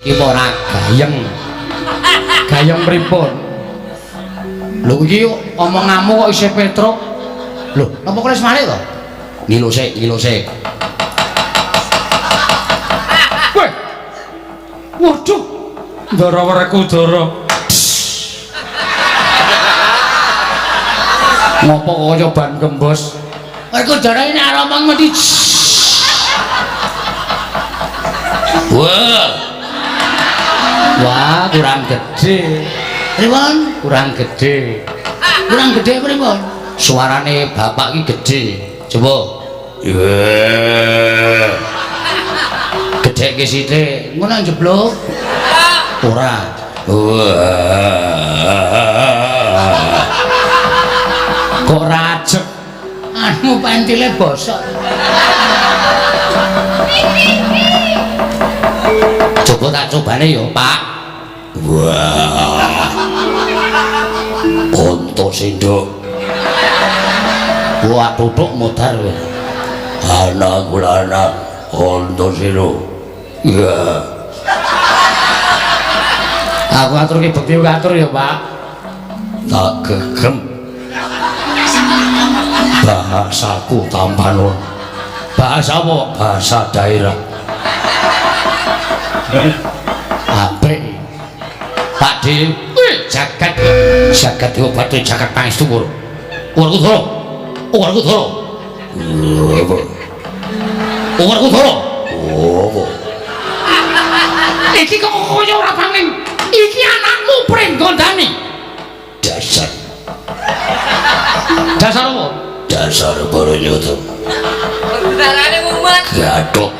Iki ora gayeng. Gayeng pripun? Lho iki omonganmu kok isih Petruk. Lho, napa kowe wis malik to? Ngilo sik, ngilo sik. Weh. Waduh. Ndara Werkudara. Ngopo kaya ban gembos? Werkudara ini arep omong mesti. Wah. Wah, kurang gede. Pripun? Kurang gede. Kurang gede pripun? Suarane bapak iki gede. Coba. Yeah. Gedhekke sithik. Ngono njeblug. Ora. Wah. Kok rajek? Anu pentile bosok. Coba tak cobane ya, Pak. Wah. Onto sendok. Wah, tutuk modar kowe. Anak kula anak Antasena. Iya. Aku aturke bekti atur ya, Pak. Tak gegem. Bahasaku tampanon. Bahasa apa? Bahasa daerah. Apik. Pak D, jagat jagat diobati jagat pangestu pur. Werkudara. Werkudara. Apa? Werkudara. Apa? Iki kok kaya ora pangling. Iki anakmu Pringgondani. Dasar. Dasar apa? Dasar Baranyata. Werkudarane mumet. Gathuk.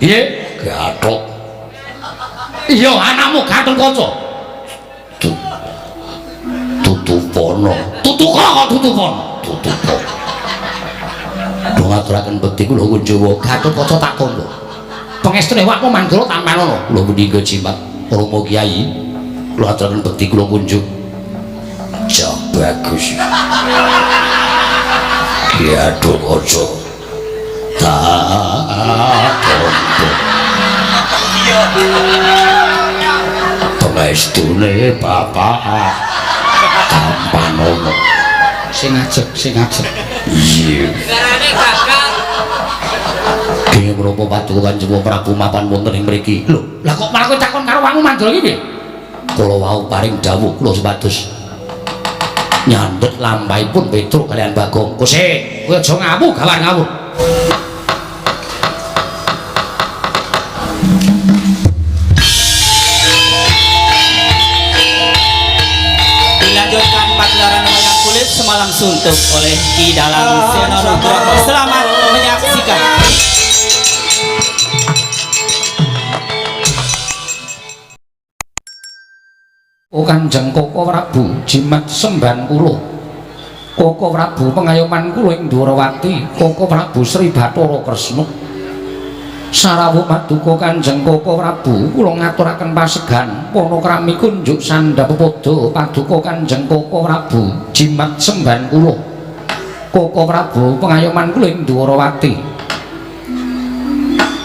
Piye? Gathuk. Iya, anakmu Gatotkaca. Tutupono. Tutuka kok tutupono. Tutupo. Do ngaturaken bekti kula Kunjawa Gatotkaca tak kandha. Pangestune awakmu Mandura tampanono. Kula punika jimat Rama Kyai. Kula aturaken bekti kula kunjung. Jah bagus. Gatotkaca. Tak kandha. Pangestune bapak tampanono. Sing ajeg, sing ajeg. Iya. Werkudarane gagal. Dene menapa paduka Kanjeng Prabu mapan wonten ing mriki? Lho, lah kok malah kowe takon karo wangmu Mandura iki piye? Kula wau paring dawuh kula supados nyandhet lampahipun Petruk kaliyan Bagong. Kose, kowe aja ngawu gawar ngawur. Dilanjutkan pagelaran wayang kulit semalam suntuk oleh Ki Dalang Seno Nugroho. Selamat menyaksikan. O Kanjeng Koko Prabu jimat semban kula. Koko Prabu pengayoman kula ing Dwarawati, Koko Prabu Sri Bathara Kresna. Sarawuh paduka Kanjeng Koko Prabu kula ngaturaken pasegan panakrami kunjuk sandha pepada paduka Kanjeng Koko Prabu jimat semban kula. Koko Prabu pengayoman kula ing Dwarawati.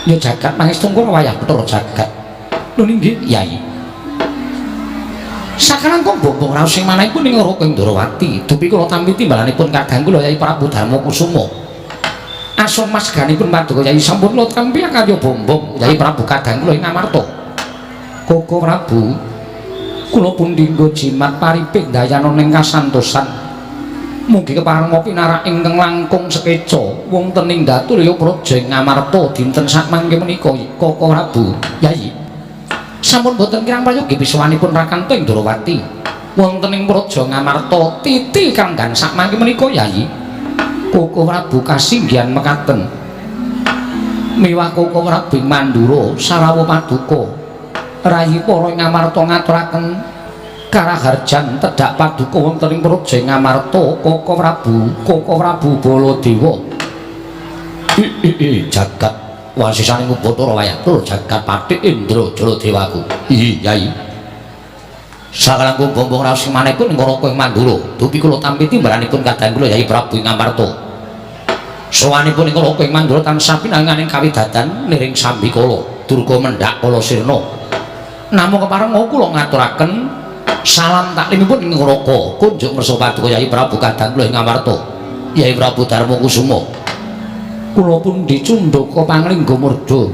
Ya jagat pangestu kula wayah Bathara jagat. Lho inggih Yai. Sakalangkung bombong raos sing manahipun ing Raka ing Dwarawati, dupi kula tampi timbalanipun kadang kula Yai Prabu Darma Kusuma. Asung masganipun paduka Yai sampun kula tampi karya bombong Yai Prabu kadang kula ing Amarta. Koko Prabu kula pun dinggo jimat paripih dayana ning kasantosan. Mugi kepareng pinarak ingkang langkung sekeca wonten ing Datulya Praja ing Amarta dinten sakmangke menika Koko Prabu Yai. Sampun boten kirang prayogi pisuwanipun Rakanta ing Dwarawati wonten ing Praja Ngamarta titi kanggan sakmangke menika Yai. Koko Prabu kasinggihan mekaten miwah Koko Prabu ing Mandura sarawuh paduka rayi para ing Ngamarta ngaturaken karaharjan tedhak paduka wonten ing Praja Ngamarta Koko Prabu, Koko Prabu Baladewa. Jagat wasisaning Bathara wayah tur jagat Patih Indra Jaladewaku. Iya Yai. Sakalangkung bombong raos sing manehipun ing Raka ing Mandura, dupi kula tampi timbalanipun kadang kula Yai Prabu ing Ngamarta. Sowanipun ing Raka ing Mandura tansah pinanganing kawidadan niring sambikala, durga mendhak kala sirna. Namung kepareng kula ngaturaken salam taklimipun ing Raka kunjuk ngersa paduka Yai Prabu kadang kula ing Ngamarta Yai Prabu Darma Kusuma. Kula pundi cundaka panglingga murda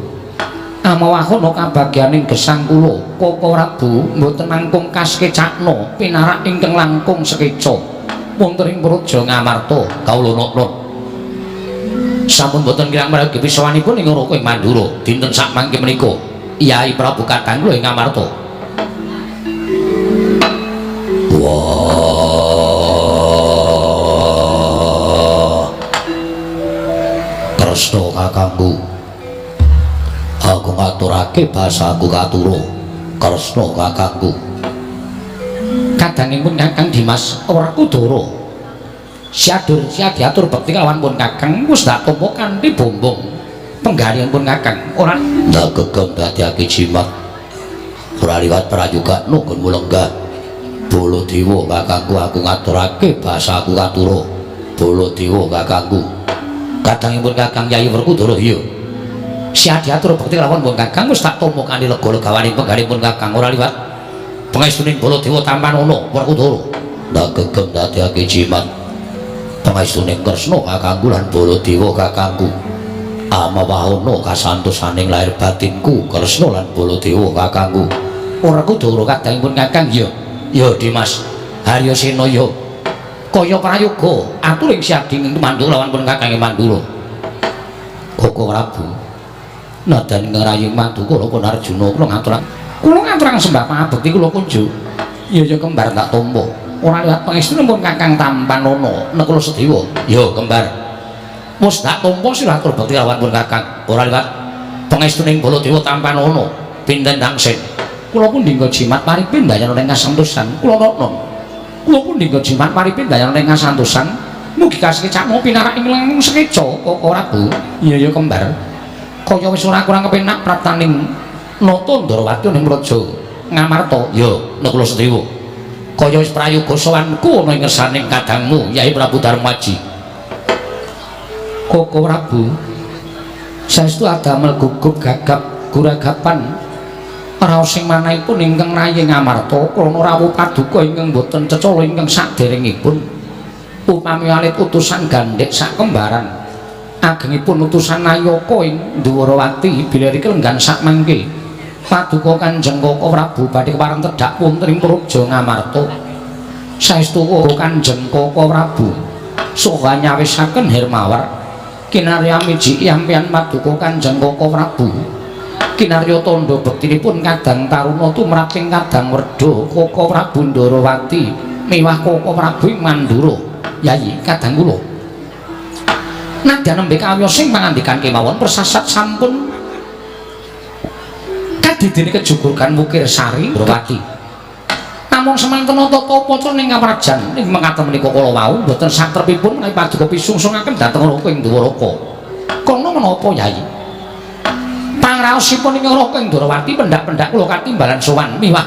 amawahana kabagyaning gesang kula Koko Prabu mboten langkung kasekecakna pinarak ingkang langkung sekeca wonten ing Praja Ngamarta kawula nata. Sampun boten kirang margi pisawanipun ing Raka ing Mandura dinten sakmangke menika Yai Prabu kadang kula ing Ngamarta. Wah, Kresna kakangku, aku ngaturake basaku katura. Kresna kakangku. Kadangipun Kakang Dimas Werkudara siadur siadiatur bekti kalawan pun Kakang wis dak tampa kanthi bombong penggalihipun Kakang ora ndak gegem dadiake jimat ora liwat prayoga nugun mulenggah. Baladewa kakangku, aku ngaturake basaku katura. Baladewa kakangku. Kadangipun Kakang Yai Werkudara iya siadiatur bekti kalawan pun Kakang wis tak tampa kanthi lega-legawaning penggalihipun Kakang ora liwat pangestuning Baladewa tampanana Werkudara. Ndak gegem dadiake jimat pangestuning Kresna kakangku lan Baladewa kakangku. Amawahana kasantosaning lahir batinku Kresna lan Baladewa kakangku. Werkudara kadangipun Kakang iya ya Dimas Haryasena ya kaya prayoga aturing siadi ing Mandura lawan pun Kakang ing Mandura. Koko Prabu nadan ing raying Manduka pun Arjuna kula ngaturaken sembah pangabekti kula kunjuk. Iya ya kembar tak tampa ora liwat pangestune pun Kakang tampanana Nekula Sedewa. Ya kembar wis tak tampa siratur bekti lawan pun Kakang ora liwat pangestuning Baladewa tampanana pinten tangsen. Kula pun dinggo jimat paripin dayana ing kasantosan kula nata. Kula pun dinggo jimat paripin dayana ing kasantosan mugi kasekecakna pinarak ing langkung sekeca Koko Prabu. Iya ya kembar kaya wis ora kurang kepenak praptaning nata Ndarawati ning Praja Ngamarta. Ya Nekula Sedewa kaya wis prayoga sowanku ana ing ngersaning kadangmu Yai Prabu Darmaji. Koko Prabu saestu adamel gugup gagap guragapan raos sing manahipun ingkang rayi Ngamarta krana rawuh paduka ingkang boten cecala ingkang saderengipun upami alit utusan gandhek sakembaran agengipun utusan Nayaka ing Dwarawati bilih lenggan sakmangke paduka Kanjeng Koko Prabu badhe kepareng tedhak wonten ing Praja Ngamarta. Saestu Kanjeng Koko Prabu saha nyawisaken Hermawar kinarya miji yampian paduka Kanjeng Koko Prabu kinarya tandha bektinipun kadang taruna tumraping kadang werda Koko Prabu Ndarawati miwah Koko Prabu ing Mandura. Yayi kadang kula nadyan nembe kawiyos sing pangandikan kemawon persasat sampun kadidene kejugurgan Wukir Sari Ndrawati. Namung semanten tata upacara ing kaprajan ing mekaten menika kala wau boten satrepipun menawi paduka pisungsungaken dhateng Raka ing Dwaraka. Kono menapa Yayi? Pangraosipun ing Raka ing Dwarawati pendak-pendak kula katimbalan sowan miwah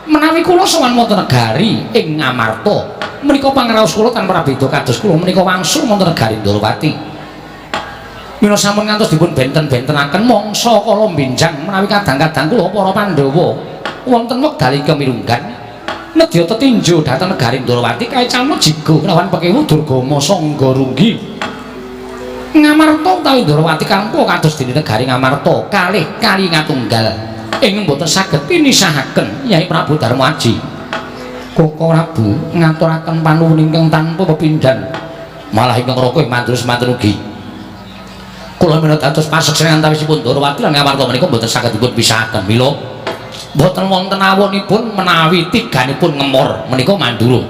menawi kula sowan wonten negari ing Ngamarta menika pangraos kula tanpa prabeda kados kula menika wangsul wonten negari Dwarawati. Mila sampun ngantos dipun benten-bentenaken mangsa kala benjang menawi kadang-kadang kula para Pandhawa wonten wekdal ingkang mirunggan nedya tetinju dhateng negari Ndrawati kaecalna jigo kelawan pekewu Durgama Sangga Runggi. Ngamarta utawi Ndrawati kangko kados dene negari Ngamarta kalih kali ngatunggal ing mboten saged pinisahaken Yai Prabu Darmaji. Koko Prabu ngaturaken panuwun ingkang tanpa pepindhan malah ingkang Raka ing Mandura semanten ugi. Kula menawi dados paseksen antawisipun Ndrawati lan Ngamarta menika mboten saged dipun pisahaken. Mila mboten wonten awonipun menawi tiganipun ngemor menika Mandura.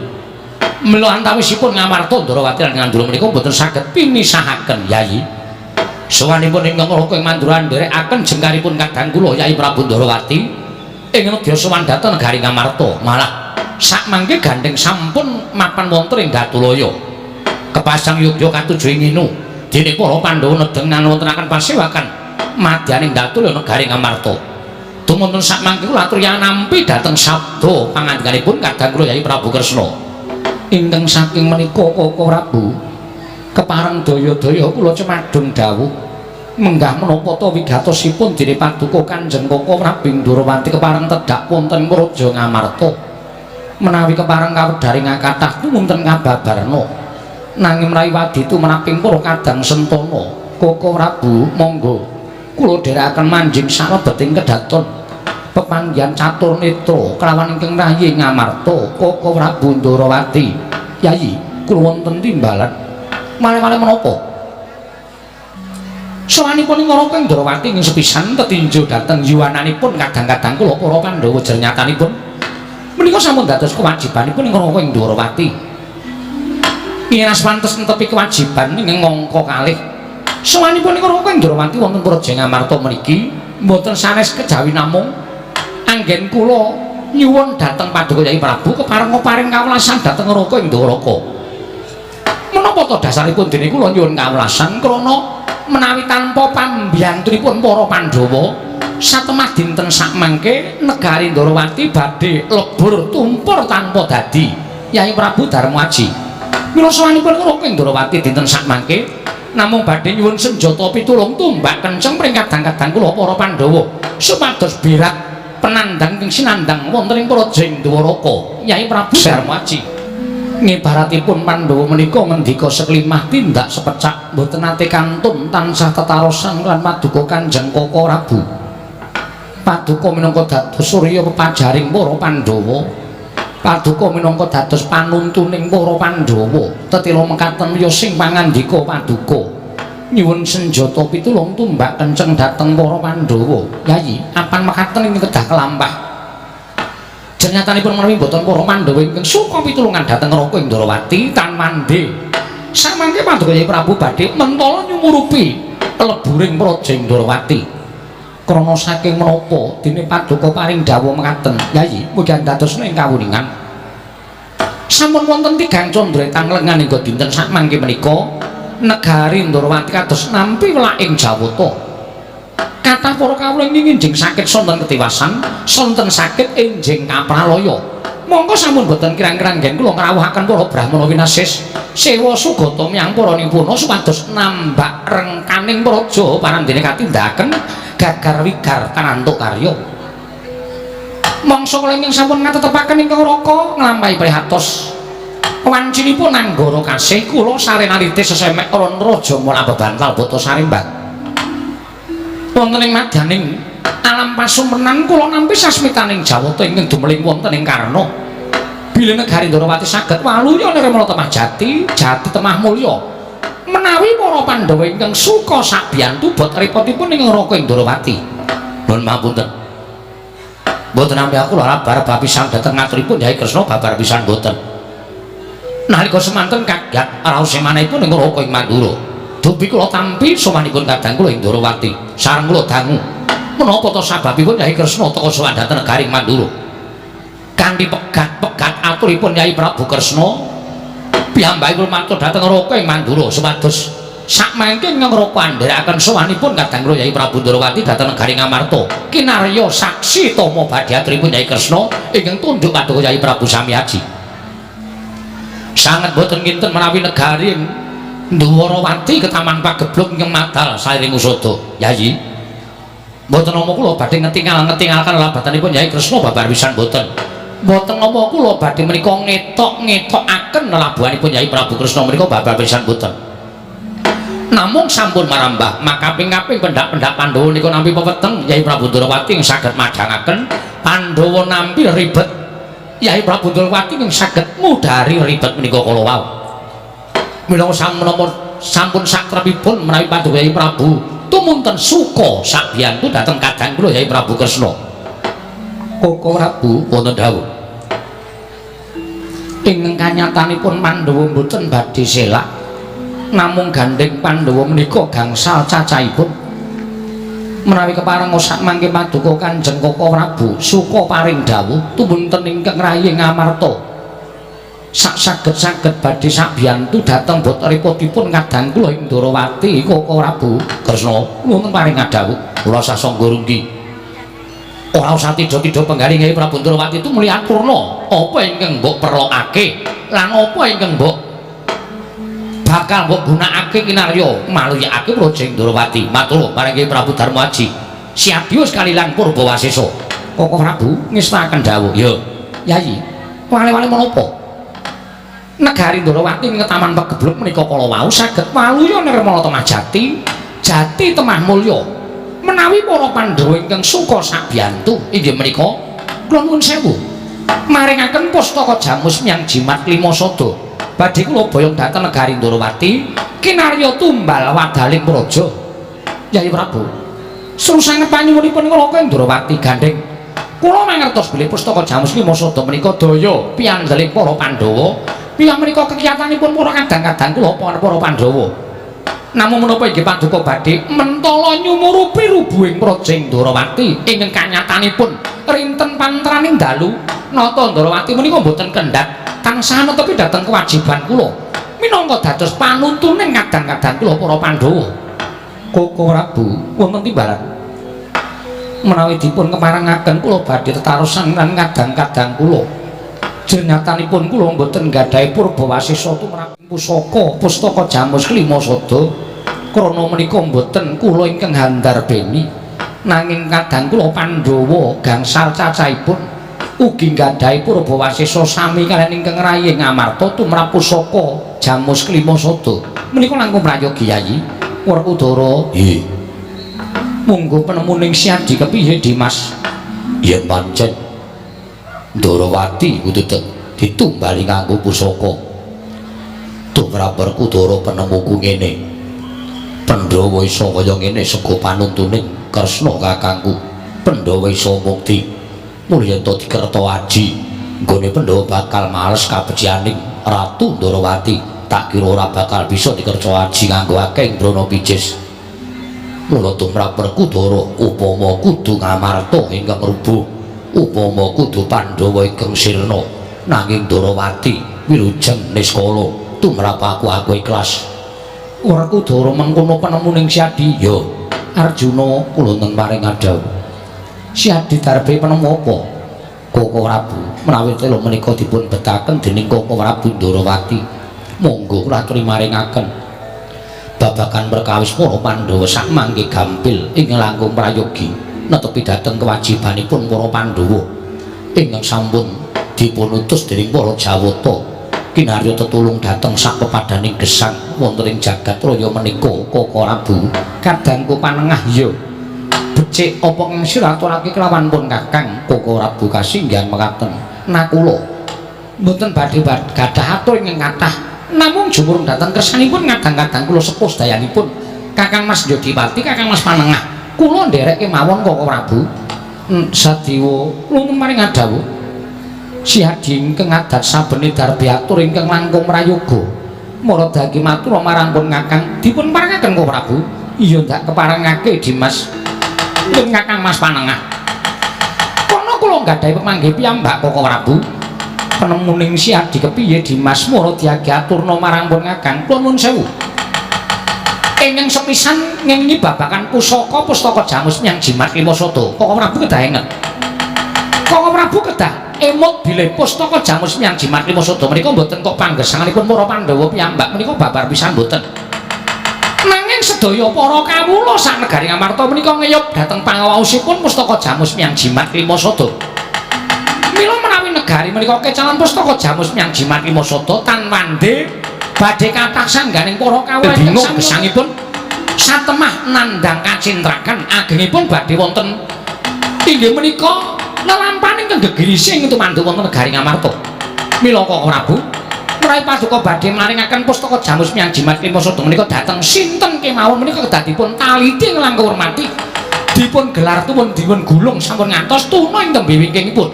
Mila antawisipun Ngamarta Ndrawati lan Mandura menika mboten saged pinisahaken Yayi. Sowanipun ingkang Raka ing Mandura nderekaken jengkaripun kadang kula Yayi Prabu Ndrawati ing nedya sowan dhateng negari Ngamarta. Malah sakmangke gandheng sampun mapan wonten ing Datulaya. Kepasang yogya katuju ing Inu. Dene para Pandhawa nedeng wontenaken pasewakan madyaning Datulaya negari Ngamarta. Tumunten sakmangke kula atur nampi dhateng sabda pangandikanipun kadang kula Yayi Prabu Kresna. Ingkang saking menika Koko Prabu kepareng daya-daya kula cemadung dawuh Menggah menapa ta wigatosipun dene paduka Kanjeng Koko Prabu Ndrawati kepareng tedhak wonten Praja Ngamarta. Menawi kepareng kawedharing kathah wonten kababarna. Nanging menawi waditu menaping para kadang sentana, Koko Prabu monggo kula dherekaken manjing salebeting kedaton pepanggihan catur netra kelawan ingkang rayi Ngamarta Koko Prabu Ndrawati. Yayi, kula wonten timbalan. Malih-malih menapa? Sowanipun ing Raka Ndrawati ing sepisan tetinju dhateng yuwananipun kadang-kadang kula para Pandhawa jernyatanipun menika sampun dados kewajibanipun ing Raka Ndrawati. Ngiras pantes netepi kewajiban ing angka kalih. Sowanipun ing Raka Ndrawati wonten Praja Ngamarta mriki mboten sanes kejawi namung anggen kula nyuwun dhateng Paduka Yai Prabu kepareng paring kawelasan dhateng Raka Ndrawaka. Menapa to dasaripun dene kula nyuwun kawelasan krana menawi tanpa pambiyantunipun para Pandhawa satemah dinten sakmangke negari Ndrawati badhe lebur tumpur tanpa dadi Yai Prabu Darmaji. Mila sowanipun Raka Ndrawati dinten sakmangke namung badhe nyuwun senjata pitulung tumbak kenceng pring kadang-kadang kula para Pandhawa supados birat penandang ing sinandang wonten ing Praja Ndwaraka Yai Prabu Darmaji. Ngibaratipun Pandhawa menika ngendika seklimah tindak sepecak mboten nate kantun tansah tetarosan lan paduka Kanjeng Koko Prabu. Paduka minangka dados surya pepajaring para Pandhawa. Paduka minangka dados panuntuning para Pandhawa. Tetila mekaten wiya sing pangandika paduka. Nyuwun senjata pitulung tumbak kenceng dhateng para Pandhawa. Yayi, apan mekaten ing kedah kelampah. Jernyatanipun menawi mboten para Pandhawa ingkang suka pitulungan dhateng Raka Ndrawati tan mande. Samangke Paduka Yai Prabu badhe mentala nyumurupi leburing Praja Ndrawati. Krana saking menapa dene paduka paring dawuh mekaten, Yayi, mugi dadosna ing kawuningan. Sampun wonten tigang candra tanglengan hingga dinten sakmangke menika negari Ndrawati kados nampi welaking Jawata. Kathah para kawula ing enjing sakit sonten ketiwasan, sonten sakit enjing kapralaya. Mongko sampun boten kirang-kirang nggen kula ngrawuhaken para brahmana winasis sewa sugata miyang para nipuna supados nambak rengkaning praja parandene katindakaken gagar wigar tanantuk karya. Mangsa kula ingkang sampun ngatetepaken ingkang raka nglampahi prihatos. Wancinipun anggara kasih kula sarenalite sesemek ron raja mula bebantal bata sarimbat. Wonten ing madyaning alam pasumernan kula nampi sasmitaning Jawata ingkang dumeling wonten ing Karna. Bilih negari Ndrawati saged waluya nirmala temah jati, jati temah mulya. Menawi para Pandhawa ingkang suka sabiyantu bot repotipun ing Raka Ndrawati. Nuwun mapunten. Mboten nampi aku lara bar pisan dhateng ngaturipun Yai Kresna babar pisan mboten. Nalika semanten kaget raos manahipun ing Raka ing Mandura. Dupi kula tampi sowanipun kadang kula ing Ndrawati sareng kula dangu. Menapa ta sababipun Yai Kresna teka sowan dhateng negari Mandura? Kanthi pegat-pegat aturipun Yai Prabu Kresna piyambakipun matur dhateng Raka ing Mandura supados sakmangke ing Raka andherekaken sowanipun kadang kula Yai Prabu Ndrawati dhateng negari Ngamarta. Kinarya saksi tama badhe aturipun Yai Kresna ingkang tunduk paduka Yai Prabu Samyaji. Sanget boten kinten menawi negari Ndwarawati ketaman pageblug ingkang madal sairing usada. Yayi, mboten nama kula badhe ngetingal-ngetingalaken labatanipun Yai Kresna babar pisan mboten. Mboten nama kula badhe menika ngetok-ngetokaken lelabuhanipun Yai Prabu Kresna menika babar pisan mboten. Namung sampun marambah makaping-kaping pendak-pendak Pandhawa nika nampi pepeteng Yai Prabu Ndrawati ing saged madhangaken Pandhawa nampi ribet Yai Prabu Ndrawati ing saged mudhari ribet menika kala wau. Mila sampun sakrepipun menawi paduka Yai Prabu tumunten suka sabiyantu dhateng kadang kula Yai Prabu Kresna. Koko Prabu wonten dawuh. Ing kanyatanipun Pandhawa mboten badhe selak namung gandheng Pandhawa menika gangsal cacahipun. Menawi kepareng sakmangke paduka Kanjeng Koko Prabu suka paring dawuh tumunten ingkang rayi Ngamarta. Sak saged-saged badhe sabiyantu dhateng bot repotipun kadang kula ing Ndrawati Koko Prabu Kresna wonten paring dawuh kula sasangga runggi. Ora usah tidha-tidha penggalih Yai Prabu Ndrawati itu mulyapurna apa ingkang mbok perlokake lan apa ingkang mbok Bakal mbok gunakake kinarya maluyakake Praja Ndrawati. Matur marang Ki Prabu Darmaji. Siadius kalilang Purbawasesa. Koko Prabu ngestakaken dawuh. Ya, Yayi, wale-wale menapa? Negari Ndrawati ing Taman Pegebluk menika kala wau saged waluya nirmala temah jati, jati temah mulya. Menawi para Pandhawa ingkang suka sabiyantu inggih menika kula nuwun sewu. Maringaken pustaka jamus miang jimat lima sada. Badhe kula boyong dhateng negari Ndrawati kinarya tumbal wadaling praja. Yayi Prabu, srusanget panyuwunipun Raka Ndrawati gandheng. Kula mangertos bilih pustaka jamus lima sada menika daya piandeling para Pandhawa. Piyambak menika kekiyatanipun para kadang-kadang kula para Pandhawa. Namung menapa inggih paduka badhe mentala nyumurupi rubuhing praja Ndrawati ingkang kanyatanipun rinten pantraning dalu nata Ndrawati menika mboten kendhat tansah netepi dhateng kewajiban kula minangka dados panuntuning kadang-kadang kula para Pandhawa. Koko Prabu wonten timbalan menawi dipun keparengaken kula badhe tetarosan lan kadang-kadang kula. Jernyatanipun kula mboten nggadahi purbawasesa tumrap pusaka pustaka jamus klima sada krana menika mboten kula ingkang handarbeni nanging kadang kula Pandhawa gangsal cacahipun ugi nggadahi purbawasesa sami kaliyan ingkang rayi Ngamarta tumrap pusaka jamus klima sada menika langkung prayogi Yayi Werkudara. Nggih, monggo penemuning Siadi kepiye Dimas? Yen pancen Ndrawati kudu ditumbali nganggo pusaka. Tumrap Werkudara penemuku ngene. Pandhawa iso kaya ngene sega panuntuning Kresna kakangku. Pandhawa iso mukti. Mulya yen dikerta aji, nggone Pandhawa bakal males kabecikaning Ratu Ndrawati. Tak kira ora bakal bisa dikerta aji nganggo akeh Brana Picis. Mula tumrap Werkudara upama kudu Ngamarta ingkang rubuh, upama kudu Pandhawa ingkang sirna, nanging Ndrawati wilujeng niskala tumrap aku ikhlas. Werkudara mengkono penemuning Siadi. Ya, Arjuna kula enten paring adhawuh. Siadi darbe penemu apa? Koko Prabu, menawi tela menika dipun betaken dening Koko Prabu Ndrawati, monggo kula aturi maringaken babagan perkawis para Pandhawa sak mangke gampil ing langkung prayogi netepi dhateng kewajibanipun para Pandhawa ingkang sampun dipun utus dening para Jawata kinarya tetulung dhateng sak pepadaning gesang wonten ing jagat raya menika. Koko Prabu kadangku panengah ya becik apa kang sira aturake kelawan pun Kakang. Koko Prabu kasinggihan mekaten nakula mboten badhe gadah atur ingkang kathah namung jumurung dhateng kersanipun kadang-kadang kula sepuh sedayanipun Kakang Mas Jodipati, Kakang Mas Panengah kula nderek kemawon Koko Prabu. Sadiwa nuwun maring adhawuh Siadi ingkang adat sabene darbe atur ingkang langkung prayoga maradagi matur marang pun Kakang dipun parengaken Koko Prabu. Iya ndak keparengake Dimas pun Kakang Mas Panengah kono kula nggadahi pemanggih piyambak Koko Prabu. Penemuning Siadi kepiye Dimas mara diagi aturna marang pun Kakang. Kula nuwun sewu ingkang sepisan ngengi babagan pusaka pustaka jamus miang jimat lima sada. Koko Prabu kedah inget, Koko Prabu kedah emut bilih pustaka jamus miang jimat lima sada menika mboten kok panggesanganipun para Pandhawa piyambak menika babar pisan mboten, nanging sedaya para kawula sak negari Ngamarta menika ngeyup dhateng pangawaosipun pustaka jamus miang jimat lima sada. Mila menawi negari menika kecalan pustaka jamus miang jimat lima sada tan wande badhe kathah sangganing para kawula bingung gesangipun satemah nandhang kacintrakan agengipun badhe wonten inggih menika lelampahan ingkang gegirisi ing tumanduk wonten negari Ngamarta. Mila Koko Prabu menawi paduka badhe maringaken pustaka jamus miang jimat lima sada menika dhateng sinten kemawon menika kedah dipun taliti langkung hormati dipun gelar tuwun dipun gulung sampun ngantos tuna ing tembe wingkingipun.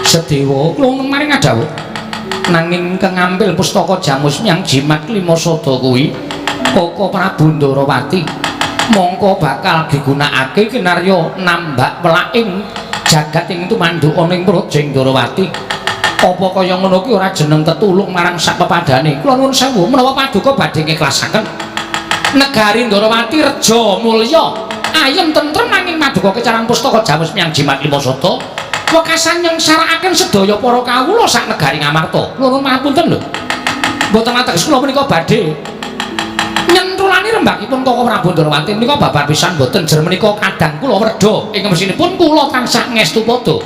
Sedewa kula maring adhawuh nanging ingkang ngampil pustaka jamus miang jimat lima sada kuwi Koko Prabu Ndrawati mongko bakal digunakake kinarya nambak welaking jagat ing tumanduk ana ing Praja Ndrawati. Apa kaya ngono ki ora jeneng tetulung marang sak pepadane? Kula nuwun sewu menawa paduka badhe ngiklasaken negari Ndrawati reja mulya ayem tentrem nanging maduka kecaran pustaka jamus miang jimat lima sada wekasan nyengsarakaken sedaya para kawula sak negari Ngamarta. Kula nuwun mahapunten lho. Mboten ateges kula menika badhe nyentulani rembakipun Koko Prabu Ndrawati menika babar pisan mboten jer menika kadang kula werda ing mesinipun kula tansah ngestu padha.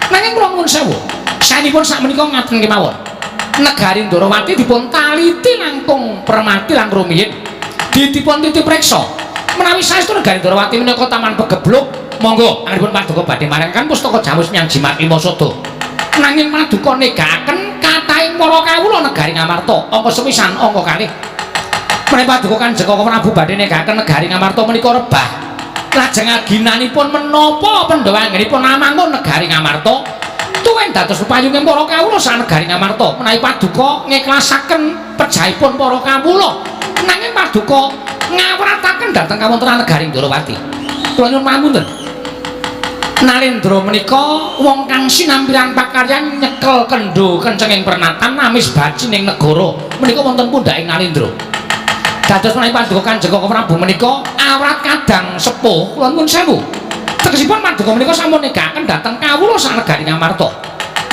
Nanging kula nuwun sewu, saenipun sakmenika ngaten kemawon. Negari Ndrawati dipun taliti langkung permati lan rumiyin. Ditipun titip preksa. Menawi saestu negari Ndrawati menika taman pegebluk, monggo anggenipun paduka badhe maringaken pustaka jamus menyang Jimat Lima Sada. Nanging paduka negaken kathahing para kawula negari Ngamarta, angka sepisan angka kalih. Menawi paduka Kanjeng Koko Prabu badhe negaken negari Ngamarta menika rebah. Lajeng aginanipun menapa Pandhawa anggenipun amangun negari Ngamarta? Tuwin dados pepayunge para kawula sak negari Ngamarta. Menawi paduka ngiklasaken pejahipun para kawula, nanging paduka ngawrataken dhateng kawontenan negari Ndrawati. Kula nyuwun pangapunten. Nalendra menika wong kang sinampiran pakaryan nyekel kendho kencenging pernatan amis baci ning negara menika wonten pundhaking Nalendra. Dados menawi paduka Kanjeng Koko Prabu menika awrat kadang sepuh, kula nyuwun sewu. Tegesipun paduka menika sampun negaken dhateng kawula sak negari Ngamarta.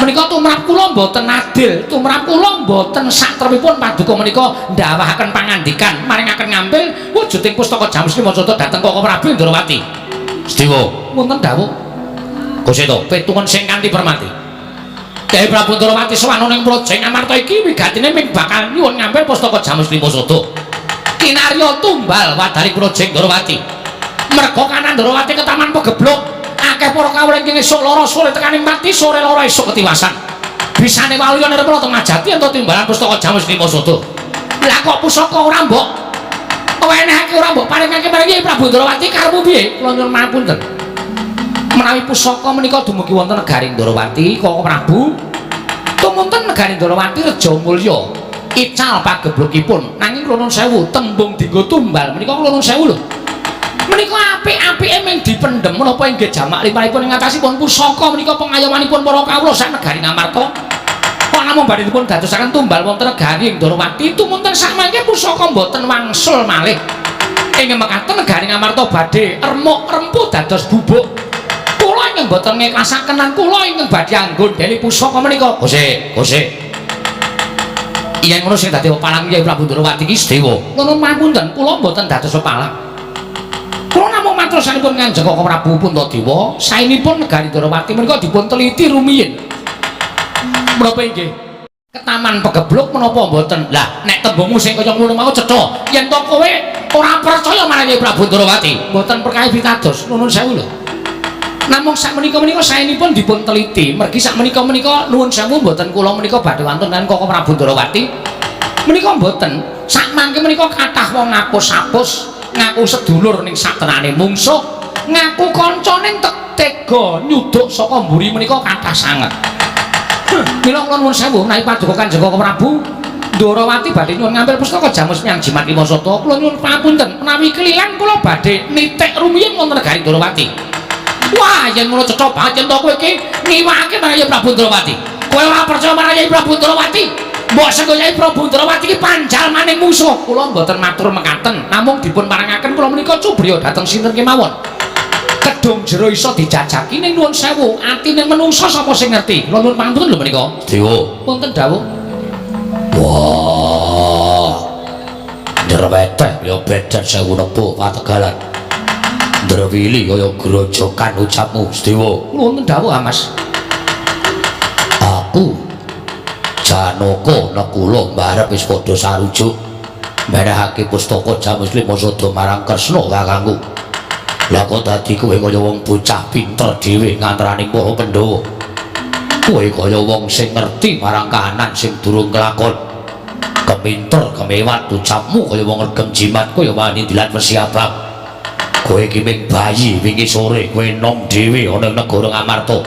Menika tumrap kula mboten adil, tumrap kula mboten satrepipun paduka menika ndawahaken pangandikan maringaken ngampil wujuding pustaka Jamus Lima Sada dhateng Koko Prabu Ndrawati. Sediwa, Wonten dawuh. Kuseta, Pitungan sing kanthi permati. Kyai Prabu Ndrawati sowan ning Praja Ngamarta iki wigatine ming bakal nyuwun ngampil pustaka Jamus Lima Sada. Kinarya tumbal wadari Praja Ndrawati. Merga kanan Ndrawati ketaman pegebluk, akeh para kawula ingkang esuk lara sore tekaning mati, sore lara esuk ketiwasan. Bisane waluya nirmala temajati ento timbalan pustaka Jamus Lima Sada. Lah kok pusaka ora mbok wenehake ora mbok paringake marang Kyai Prabu Ndrawati karepmu piye? Kula nyuwun pangapunten. Menawi pusaka menika dumugi wonten negari Ndrawati, Koko Prabu, tumunten negari Ndrawati Reja Mulya ical pageblukipun. Nanging kula nuwun sewu, tembung dinggo tumbal menika kula nuwun sewu lho. Menika apik-apike ming dipendhem menapa inggih jamak limrahipun ing atasipun pusaka menika pengayomanipun para kawula sak negari Ngamarta. Kok namung badhe dipun dadosaken tumbal wonten negari Ndrawati tumunten sakmangke pusaka mboten wangsul malih. Ing mekaten negari Ngamarta badhe remuk rempu dados bubuk. Kula ingkang mboten ngiklasaken lan kula ingkang badhe anggondheli pusaka menika. Kosek, kosek. Yen ngono sing dadi pepalang Kyai Prabu Ndrawati iki Sedewa. Ngono pangapunten, kula mboten dados pepalang. Kula namung matur sanipun Kanjeng Koko Prabu Puntadewa, saenipun negari Ndrawati menika dipun teliti rumiyin. Menapa inggih? Ketaman pegebluk menapa mboten? Lah, nek tembungmu sing kaya ngono mau cetha. Yen to kowe ora percaya marang Kyai Prabu Ndrawati, mboten perkawis pitados. Nuwun sewu lho. Namung sakmenika menika saenipun dipun teliti, mergi sakmenika menika nuwun sewu mboten kula menika badhe wantun kan Koko Prabu Ndrawati. Menika mboten. Sakmangke menika kathah wong ngapus-apus, ngaku sedulur ning satenane mungsuh, ngaku kanca ning tega nyuduk saka mburi menika kathah sanget. Mila kula nuwun sewu menawi paduka Kanjeng Koko Prabu Ndrawati badhe nyuwun ngampil pustaka Jamus menyang Jimat Lima Sada, kula nyuwun pangapunten menawi kelilan kula badhe nitik rumiyin wonten negari Ndrawati. Wah, yen ngono cetha banget yen to kowe iki ngiwake marang Kyai Prabu Ndrawati. Kowe ora percaya marang Kyai Prabu Ndrawati. Mbok senggo Kyai Prabu Ndrawati iki panjalmaning mungsuh. Kula mboten matur mekaten, namung dipun parengaken kula menika cubriya dhateng sinten kemawon. Kedung jero iso dijajaki ning nuwun sewu, atine menungsa sapa sing ngerti. Kula nyuwun pangapunten lho menika. Sedewa. Wonten dawuh. Wah. Nderweteh ya bedan sewu nepo pategalan. Ndrewili kaya grojokan ucapmu, Sedewa. Kula wonten dawuh, ah, Mas. Aku Janaka Nakula mbarep wis padha sarujuk menehake pustaka Jamus Lima Sada marang Kresna kakangku. Lah kok dadi kowe kaya wong bocah pinter dhewe ngantarane para Pandhawa. Kowe kaya wong sing ngerti marang kahanan sing durung kelakon. Keminter kemewat ucapmu kaya wong regem jimat kaya wani dilat wesi abang. Kowe iki ming bayi wingi sore kowe enom dhewe ana ing negara Ngamarta.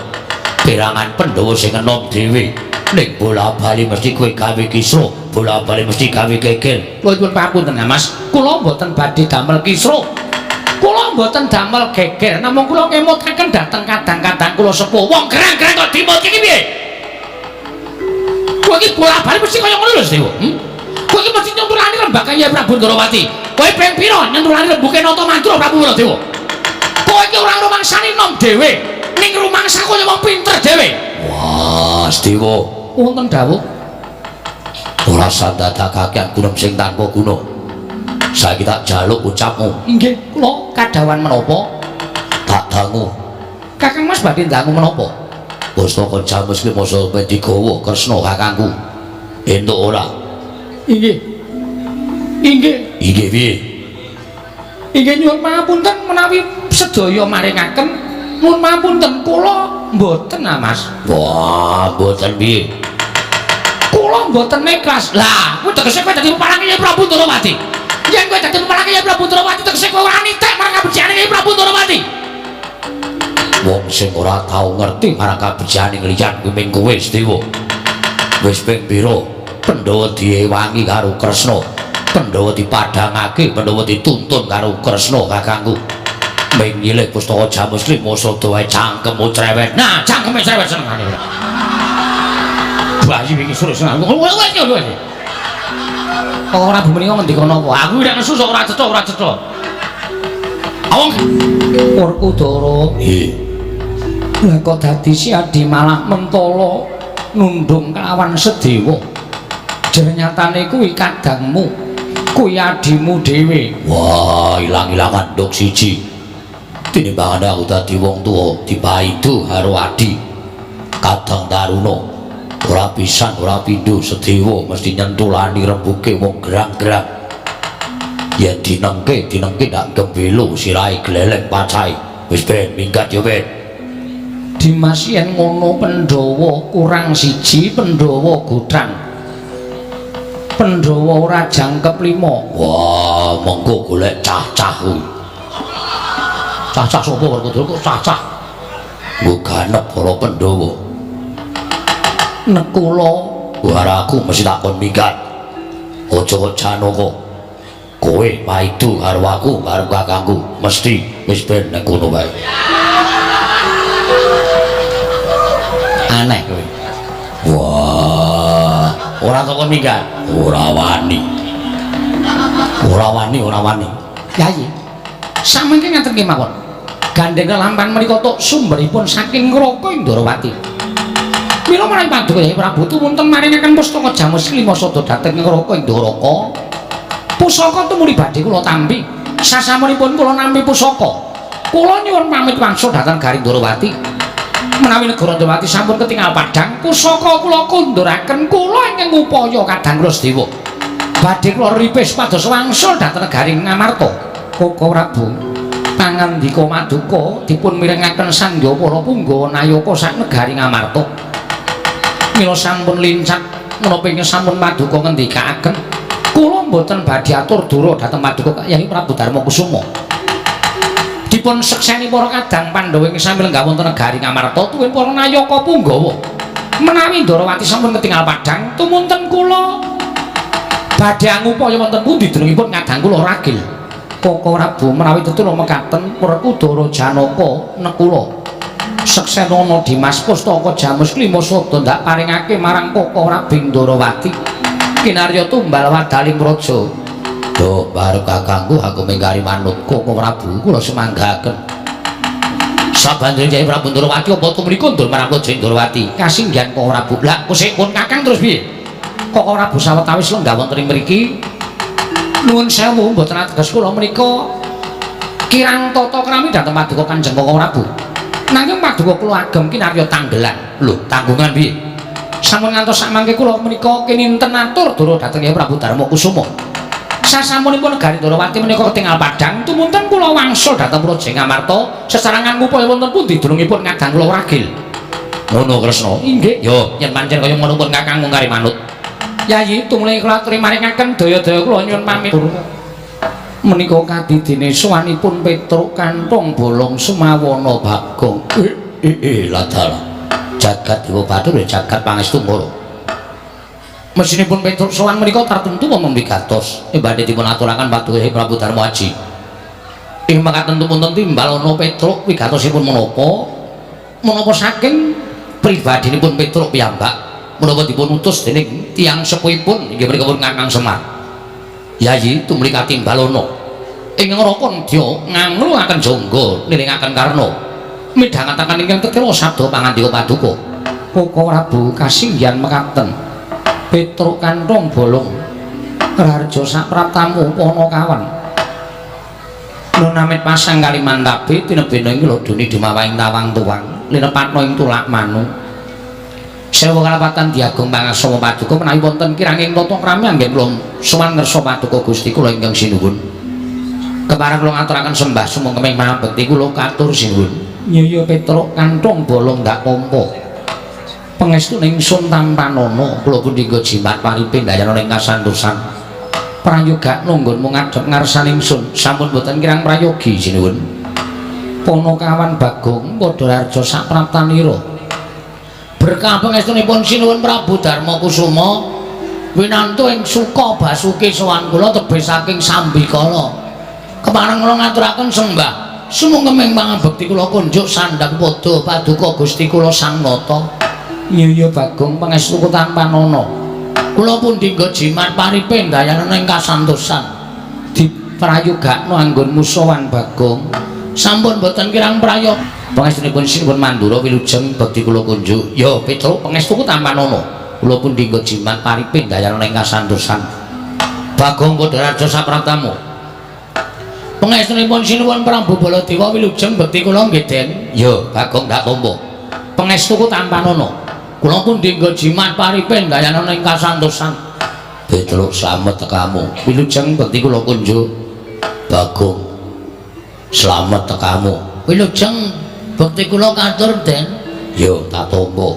Perangan Pandhawa sing enom dhewe ning bola-bali mesti kowe gawe kisruh, bola-bali mesti gawe geger. Kula nyuwun pangapunten, Mas. Kula mboten badhe damel kisruh. Kula mboten damel geger, namung kula ngemutaken dhateng kadang-kadang kula sepuh. Wong gerang-gerang kok dimut iki piye? Kowe iki bola-bali mesti kaya ngono lho, Sedewa. Kowe iki mesti nyentulani rembakane Kyai Prabu Ndrawati. Kowe ping pira nyentulani rembuke Nata Mandura Prabu Baladewa? Kowe iki ora rumangsani nom dhewe, ning rumangsa kaya wong pinter dhewe. Wah, Sedewa. Wonten dawuh. Ora sandadak kakean gunem sing tanpa guna. Saiki tak jaluk ucapmu. Inggih, kula kadhawan menapa? Tak dangu. Kakang Mas badhe dangu menapa? Pustaka Jamus Klimoso ben digawa Kresna kakangku. Entuk ora? Inggih. Inggih. Inggih piye? Inggih nyuwun pangapunten menawi sedaya maringaken. Nyuwun pangapunten kula mboten ah Mas. Wah, mboten piye? Kula mboten ikhlas. Lah, kuwi tegese kowe dadi pepalange Kyai Prabu Ndorowati. Yen kowe dadi pepalange Kyai Prabu Ndorowati tegese kowe ora nitek marang kabecikane Kyai Prabu Ndorowati. Wong sing ora tau ngerti marang kabecikane liyan kuwi ming kowe Sedewa. Wis ping pira Pandhawa diewangi karo Kresna, Pandhawa dipadhangake, Pandhawa dituntun karo Kresna kakangku. Ming nyilih pustaka Jamus Klima sada wae cangkemmu cerewet. Nah, cangkeme cerewet senengane. Bayi wingi sore seneng. Kok ora menika ngendika napa? Aku nek nesu sok ora cetha, ora cetha. Awong Werkudara. Nggih. Lah kok dadi si Adi malah mentala nundung kelawan Sedewa. Jernyatane kuwi kadangmu, kuwi adimu dhewe. Wah, ilang-ilangan nduk siji. Tinimbangane aku dadi wong tuwa dipaidu karo adi. Kadang taruna ora pisan ora pindho Sedewa mesti nyentulani rembuke wong gerang-gerang. Yen dinengke, dinengke ndak gembelo sirahe gleleng pacahe. Wis ben minggat ya ben. Dimas yen ngono Pandhawa kurang siji, Pandhawa gothang. Pandhawa ora jangkep lima. Wah, monggo golek cah-cah kuwi. Cah-cah sapa Werkudara kok cah-cah? Nggo ganep para Pandhawa. Nekula Wah, aku mesti tak kon minggat. Aja kok Janaka. Kowe maidu karo aku karo kakangku, mesti wis ben nek kono wae. Aneh kowe. Wah, ora kok kon minggat. Ora wani. Ora wani, ora wani. Yayi. Samangke ngaten kemawon. Gandeng lelampan menika tok sumberipun saking Ngraka Ndorowati. Mila menawi paduka Kyai Prabu tumunten maringaken pustaka Jamus Klima sada dhateng Ngraka Ndoraka. Pusaka tumuli badhe kula tampi. Sasampunipun kula nampi pusaka, kula nyuwun pamit wangsul dhateng Garing Ndorowati. Menawi negara Ndorowati sampun ketingal padhang, pusaka kula kunduraken kula ingkang ngupaya kadang kula Sedewa. Badhe kula ripis pados wangsul dhateng Garing Ngamarta. Koko Prabu, pangandika maduka dipun mirengaken sangya para punggawa nayaka sak negari Ngamarta. Mila sampun lincak menapa ingkang sampun paduka ngendikaaken, kula mboten badhe atur dura dhateng paduka Kyai Prabu Darma Kusuma. Dipun sekseni para kadang Pandhawa ing sambil lenggah wonten negari Ngamarta tuwin para nayaka punggawa. Menawi Ndorowati sampun ketingal padhang, tumunten kula badhe angupaya wonten pundi dunungipun kadang kula ragil. Koko Prabu menawi tetula mekaten Werkudara Janaka nekula. Seksenono Dimas pustaka Jamus Klima sada ndak paringake marang Koko Prabu Ndorowati. Kinarya tumbal wadaling praja. Duh, barep kakangku aku mingkari manut Koko Prabu kula semanggaken. Sabanjure Kyai Prabu Ndorowati apa tumrika ndur marang Praja Ndorowati? Kasinggihan Koko Prabu. Lah kusipun kakang terus piye? Koko Prabu sawetawis lenggah wonten ing mriki. Nuwun sewu mboten ateges kula menika kirang tata krami dhateng paduka Kanjeng Koko Prabu. Nanging paduka kula agem kinarya tanggelan. Lho, tanggungan piye? Sampun ngantos sakmangke kula menika kininten atur dura dhateng Kyai Prabu Darma Kusuma. Sasampunipun negari Ndorowati menika ketingal padhang, tumunten kula wangsul dhateng Praja Ngamarta sesarengan ngupaya wonten pundi dunungipun kadang kula ragil. Ngono Kresna. Inggih. Yo, yen pancen kaya ngono pun kakang mung kari manut. Yayi tumuli kula aturi maringaken daya-daya kula nyuwun pamit. Menika kadidine sowanipun Petruk Kanthong Bolong Sumawana Bagong. Ladalah. Jagat Dewa Bathara jagat pangestu ngoro. Mesinipun Petruk sowan menika tartemtu wonten wigatos. Badhe dipun aturaken paduka Prabu Darma Aji. Ing mekaten tumunten timbal ana Petruk wigatosipun menapa? Menapa saking pribadinipun Petruk piyambak menapa dipun utus dening tiyang sepuhipun inggih menika pun Kakang Semar. Yayi tumuli katimbal ana ing neraka nedya ngangluaken jangga nilingaken karna midhangetaken ingkang tetela sabda pangandika paduka. Koko Prabu kasinggihan mekaten. Petruk kantong bolong Raharja sapraptamu Panakawan. Nun amit pasang kalimantabe tinebena ing lodone dumawahing tawang tuwang linepatna ing tulak manu. Sewu kalapatan diagung pangaksama paduka menawi wonten kiranging tata krami anggen kula sowan ngersa paduka Gusti kula ingkang sinuwun. Kepareng kula ngaturaken sembah sumangga pangabekti kula katur sinuwun. Nyaya Petruk kantong bolong ndak pompa. Pangestune ingsun tampanana kula pundhingga jimat paripe ndayana ing kasantosan. Prayogakno nggonmu ngadhep ngarsane ingsun sampun boten kirang prayogi sinuwun. Panakawan Bagong padha raja sapraptanira. Berkah pangestunipun sinuwun Prabu Darma Kusuma winantu ing suka basuki sowan kula tebih saking sambikala. Kepareng kula ngaturaken sembah sumangga pangabekti kula kunjuk sandhang padha paduka Gusti kula Sang Nata. Nyaya Bagong pangestu tampanana. Kula pundhingga jimat paripe ndayana ing kasantosan. Diprayogakno anggonmu sowan Bagong. Sampun boten kirang prayoga. Pangestunipun sinuwun Mandura wilujeng bekti kula kunjuk. Ya Petruk pangestuku tampanana. Kula pundhingga jimat paripe ndayana ing kasantosan. Bagong padha raja sapraptamu. Pangestunipun sinuwun Prabu Baladewa wilujeng bekti kula nggih Den. Ya Bagong ndak tampa. Pangestuku tampanana. Kula pundhingga jimat paripe ndayana ing kasantosan. Petruk slamet tekamu. Wilujeng bekti kula kunjuk. Bagong slamet tekamu. Wilujeng bekti kula katur Den. Ya tak tampa.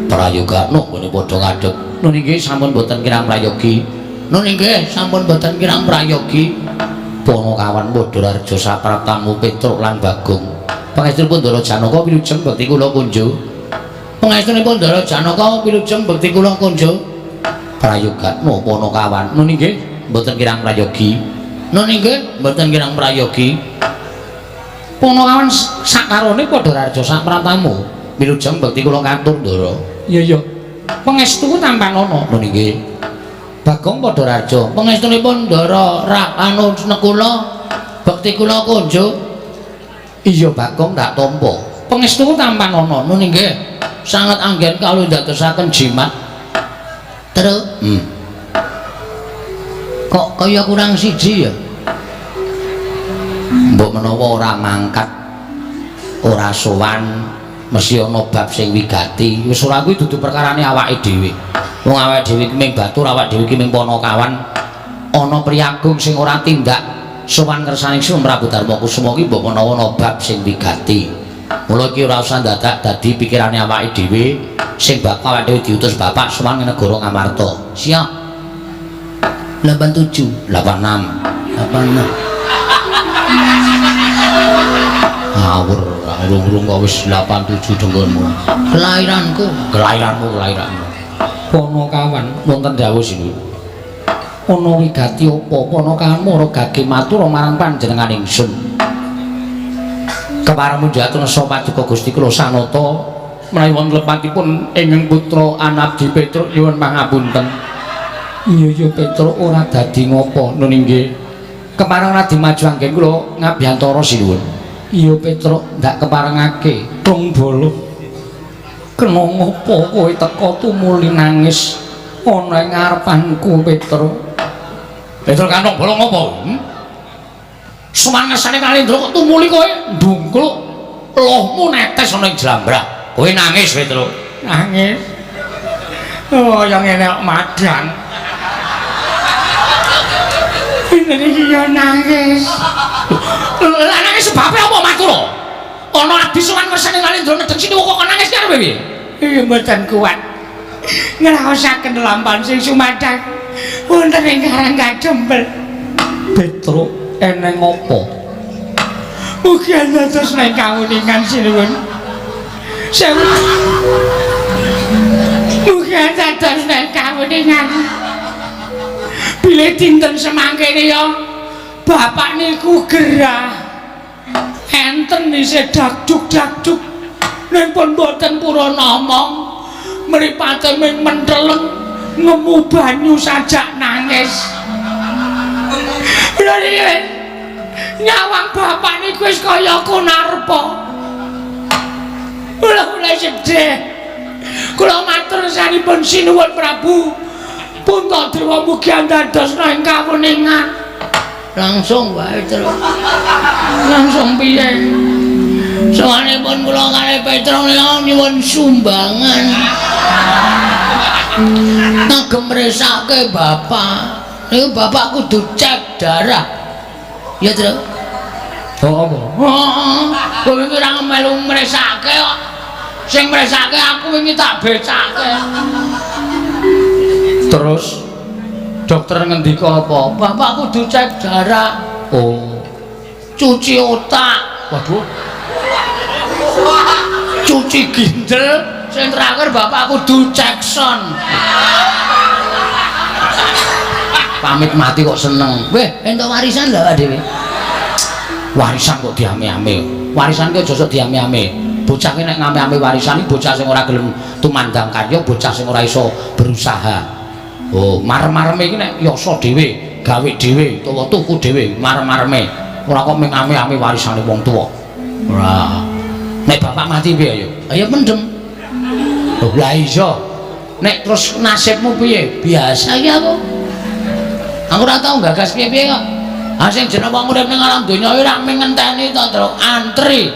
Prayogakno nggone padha ngadeg. Nun inggih sampun boten kirang prayogi. Nun inggih sampun boten kirang prayogi. Panakawan padha raja sapraptamu Petruk lan Bagong. Pangestunipun Ndara Janaka wilujeng bekti kula kunjuk. Pangestunipun Ndara Janaka wilujeng bekti kula kunjuk. Prayogakno Panakawan. Nun inggih mboten kirang prayogi. Nun inggih mboten kirang prayogi. Panakawan sakarone padha raja sapraptamu. Wilujeng bekti kula katur Ndara. Iya iya. Pangestu tampanana. Nun inggih. Bagong padha raja. Pangestunipun Ndara Anu Nekula bekti kula kunjuk. Iya Bagong ndak tampa. Pangestu tampanana. Nun inggih. Sanget anggen kawula ndadosaken jimat. Terus kok kaya kurang siji ya? Mbok menawa ora mangkat, ora sowan, mesti ana bab sing wigati. Wis ora kuwi dudu perkarane awake dhewe. Wong awake dhewe iki ming batur, awake dhewe iki ming panakawan. Ana priyagung sing ora tindak sowan ngersane Sri Prabu Darma Kusuma iki mbok menawa ana bab sing wigati. Mula iki ora usah dadak dadi pikirane awake dhewe sing bakal awake dhewe diutus bapak sowan ing negara Ngamarta. Siap. 87 86 86. Ngawur, urung-urung kok wis 87 denggonmu. Kelahiranku, kelahiranmu, kelahiranmu. Panakawan wonten dawuh sinuwun. Ana wigati apa Panakawan ora gage matur marang panjenengan ingsun. Kepareng munjatun nesa paduka Gusti kula Sanata menawi wonten lepatipun ingkang putra Anabdi Petruk nyuwun pangapunten. Iya iya Petruk ora dadi ngopo nun inggih. Kepareng radi maju anggen kula ngabiyantara sinuwun. Iya Petruk ndak keparengake tung bolo. Kena ngopo kowe teka tumuli nangis ana ing ngarepanku Petruk. Petruk kantong bolong ngopo? Sowan ngersane Kalendra kok tumuli kowe ndungkluk lohmu netes ana ing jlambrah. Kowe nangis Petruk. Nangis. Oh ya ngene kok madang. Ini iki ya nangis. Lah nangis sebabe apa matur? Ana abdi sowan ngersane Kalendra nedheng sini kok nangis karo piye? Iki mboten kuat. Ngraosaken lampahan sing sumadhang wonten ing Karang Kadempel. Petruk eneng apa? Mugi dados ning kawuningan sinuwun. Sewu. Mugi dados ning kawuningan. Bilih dinten semangkene ya bapak niku gerah. Enten isih dakduk-dakduk ning pun mboten purun ngomong. Mripate ming menteleng ngemu banyu sajak nangis. Lha nyawang bapak niku wis kaya kunarpa. Kula mulai sedih. Kula matur sanipun sinuwun Prabu Puntadewa mugi andadosna ing kawuningan. Langsung wae terus. Langsung piye? Sowanipun kula kalih Petruk menika nyuwun sumbangan. Kagem mresake bapak. Niku bapak kudu cek darah. Ya, Truk. Oh, apa? Heeh. Kowe wingi ora melu mresake kok. Sing mresake aku wingi tak becake. Terus dokter ngendika apa? Bapak kudu cek darah. Oh, cuci otak. Waduh. Cuci ginjel. Sing terakhir bapak kudu cek sound. Pamit mati kok seneng. Weh, entuk warisan lho Pak Dewi. Warisan kok diame-ame. Warisan ki aja sok diame-ame. Bocah ki nek ngame-ame warisan iki bocah sing ora gelem tumandang karya, bocah sing ora iso berusaha. Oh, marem-mareme iki nek yasa dhewe, gawe dhewe, utawa tuku dhewe, marem-mareme. Ora kok mung ame-ame warisane wong tuwa. Ora. Nek bapak mati piye ayo? Ayo mendem. Oh, lah iya. Nek terus nasibmu piye? Biasa iki aku. Aku ora tau gagas piye-piye kok. Ah sing jeneng wong urip ning alam donya iki ora mung ngenteni to, Truk. Antri.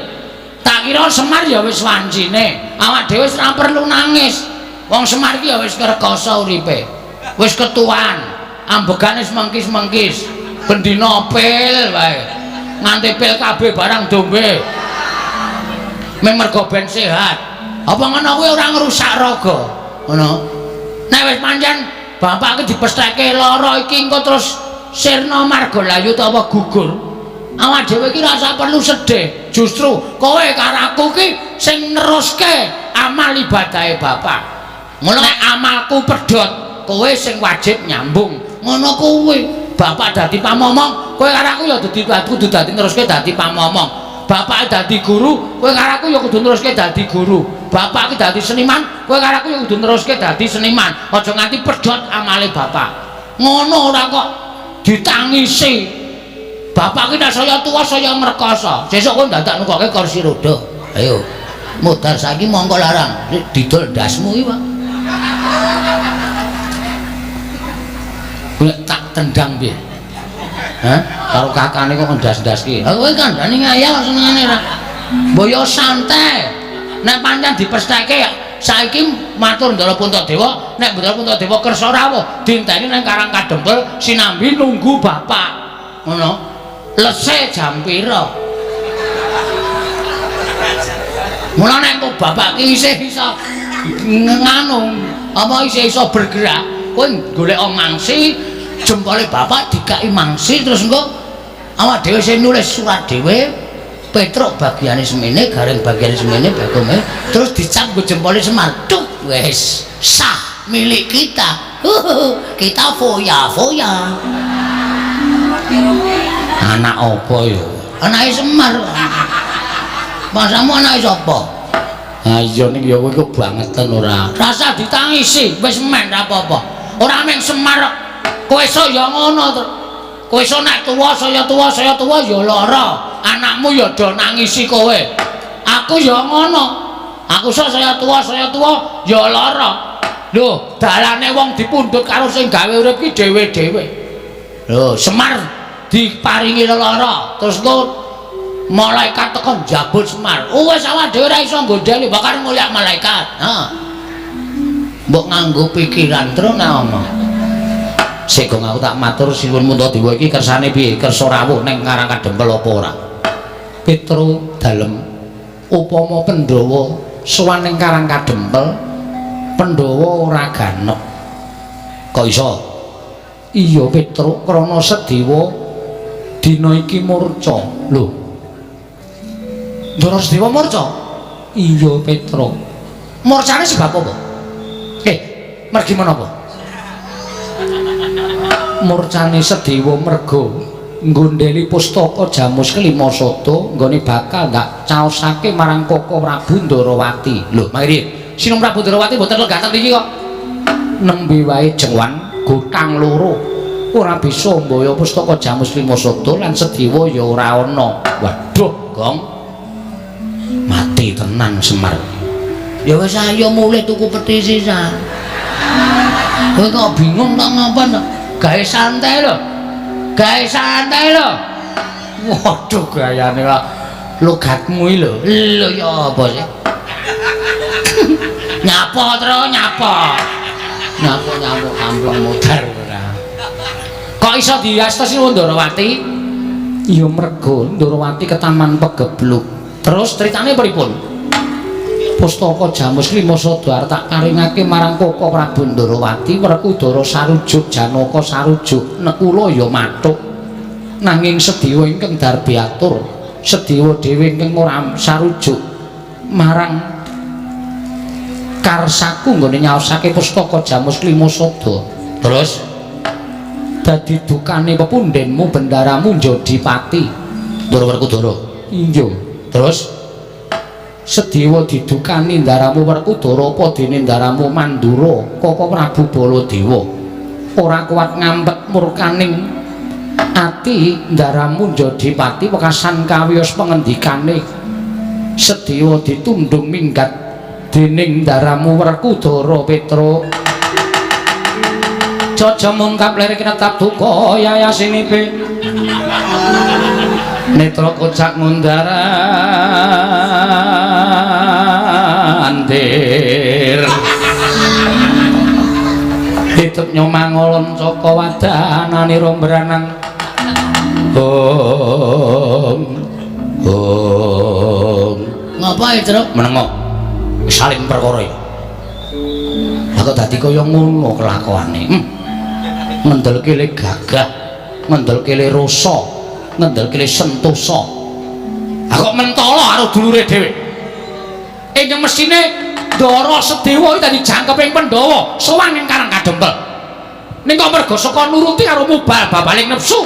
Tak kira Semar ya wis wancine. Awak dhewe wis ora perlu nangis. Wong Semar iki ya wis ngrekoso uripe. Wis ketuan, ambegane wis mengkis-mengkis. Bendina pil wae. Nganti pil kabeh barang dombe. Mung mergo ben sehat. Apa ngono kuwi ora ngrusak raga? Ngono. Nek wis pancen bapak iki dipestheke lara iki engko terus sirna marga layu utawa gugur. Awak dhewe iki rasa perlu sedih. Justru kowe karo aku ki sing neruske amal ibadahe bapak. Ngono Nek amalku pedhot, kowe sing wajib nyambung. Ngono kuwi. Bapak dadi pamomong, kowe karo aku ya dadi kudu dadi neruske dadi pamomong. Bapak dadi guru, kowe karo aku ya kudu neruske dadi guru. Bapak ki dadi seniman, kowe karo aku ya kudu neruske dadi seniman. Aja nganti pedhot amale bapak. Ngono ora kok ditangisi. Bapak ki nek saya tuwa saya ngrekoso. Sesuk kowe dadak nukoke kursi roda. Ayo. Modar saiki mongko larang. Didol ndasmu iki, Pak. Nek tak tendang piye? Hah? Karo kakane kok ndas-ndas ki. Lah kowe kandhane ngayal senengane ra. Mbok yo santai. Nek pancen dipestheke saiki matur Ndara Puntadewa, nek Ndara Puntadewa kersa rawuh, dinteni nang Karang Kadempel sinambi nunggu bapak. Ngono. Lese jam pira? Mula nek kok bapak ki isih iso nganu, apa isih iso bergerak, kowe golek mangsi, jempole bapak dikai mangsi terus engko awak dhewe sing nulis surat dhewe, Petruk bagiane semene, Gareng bagiane semene, Bagong terus dicap nggo jempole Semar. Tuk, wis sah milik kita. Kita foya-foya. Anak apa ya? Anake Semar. Masamu anake sapa? Ha iya ning ya kowe kebangetan ora. Rasa ditangisi, wis men ra apa-apa. Ora mung Semar kok. Kowe iso ya ngono to. Kowe iso nek tuwa saya tuwa saya tuwa ya lara. Anakmu ya do nangisi kowe. Aku ya ngono. Aku iso saya tuwa ya lara. Lho, dalane wong dipundhut karo sing gawe urip ki dhewe-dhewe. Lho, Semar diparingi lelara, terus engko malaikat teko njabut Semar. Oh, wis awak dhewe ora iso nggondheli, bakal ngulyak malaikat. Heeh. Mbok nganggo pikiran terus nek omong. Sik gong aku tak matur sinuwun Puntadewa iki kersane piye? Kersa rawuh ning Karang Kadempel apa ora? Petro dalem upama Pandhawa sowan ning Karang Kadempel, Pandhawa ora ganep. Kok iso? Iya Petro, krana Sedewa dina iki murca. Lho. Ndara Sedewa murca? Iya Petro. Murcane sebab apa? Mergi menapa? Murcane Sedewa merga nggondheli pustaka Jamus Kelima Sada nggone bakal ndak caosake marang Koko Prabu Ndarawati. Lho, mangke Sinung Prabu Ndarawati mboten legaten iki kok. Nembe wae jengwan gotang loro ora bisa mbaya pustaka Jamus Kelima Sada lan Sedewa ya ora ana. Waduh, Gong. Mati tenan Semar. Ya wis ayo mulih tuku peti sisan. Kowe kok bingung tok ngapa to? Gawe santai lho. Gawe santai lho. Waduh gayane kok logatmu iki lho. Lho ya apa sih? Nyapa tro nyapa. Nyapa-nyapa kamplong modar ora. Kok iso diastosi Ndorowati? Ya mergo Ndorowati ketaman pegebluk. Terus critane pripun? Pustaka Jamus Lima Sada tak paringake marang Koko Prabu Ndorowati, Werkudara sarujuk, Janaka sarujuk, Nekula ya mathuk. Nanging Sedewa ingkang darbi atur, Sedewa dhewe ingkang ora sarujuk marang karsaku nggone nyaosake pustaka Jamus Lima Sada. Terus dadi dukane pepundhenmu bendaramu njadi pati. Ndara Werkudara. Iya. Terus Sedewa didukani ndaramu Werkudara apa dene ndaramu Mandura Koko Prabu Baladewa ora kuat ngampet murkaning ati ndaramu njadi pati wekasan kawiyos pengendikane. Sedewa ditundung minggat dening ndaramu Werkudara Petruk. Jaja mungkap lir kinetap duka yayasinipe netra kocak ngundaran andir titep nyomangolon caka wadanane rombranang hong hong. Ngapa Truk? Menengo saling perkara ya. Lah kok dadi kaya ngono kelakuane. Ngendelke le gagah, ngendelke le rasa, ngendelke le sentosa. Lah kok mentolo karo dulure dhewe. Ingkang mesthine Ndara Sedewa iki dadi jangkeping Pandhawa, sowan ing Karang Kadempel. Ning kok merga saka nuruti karo mubal babaling nepsu,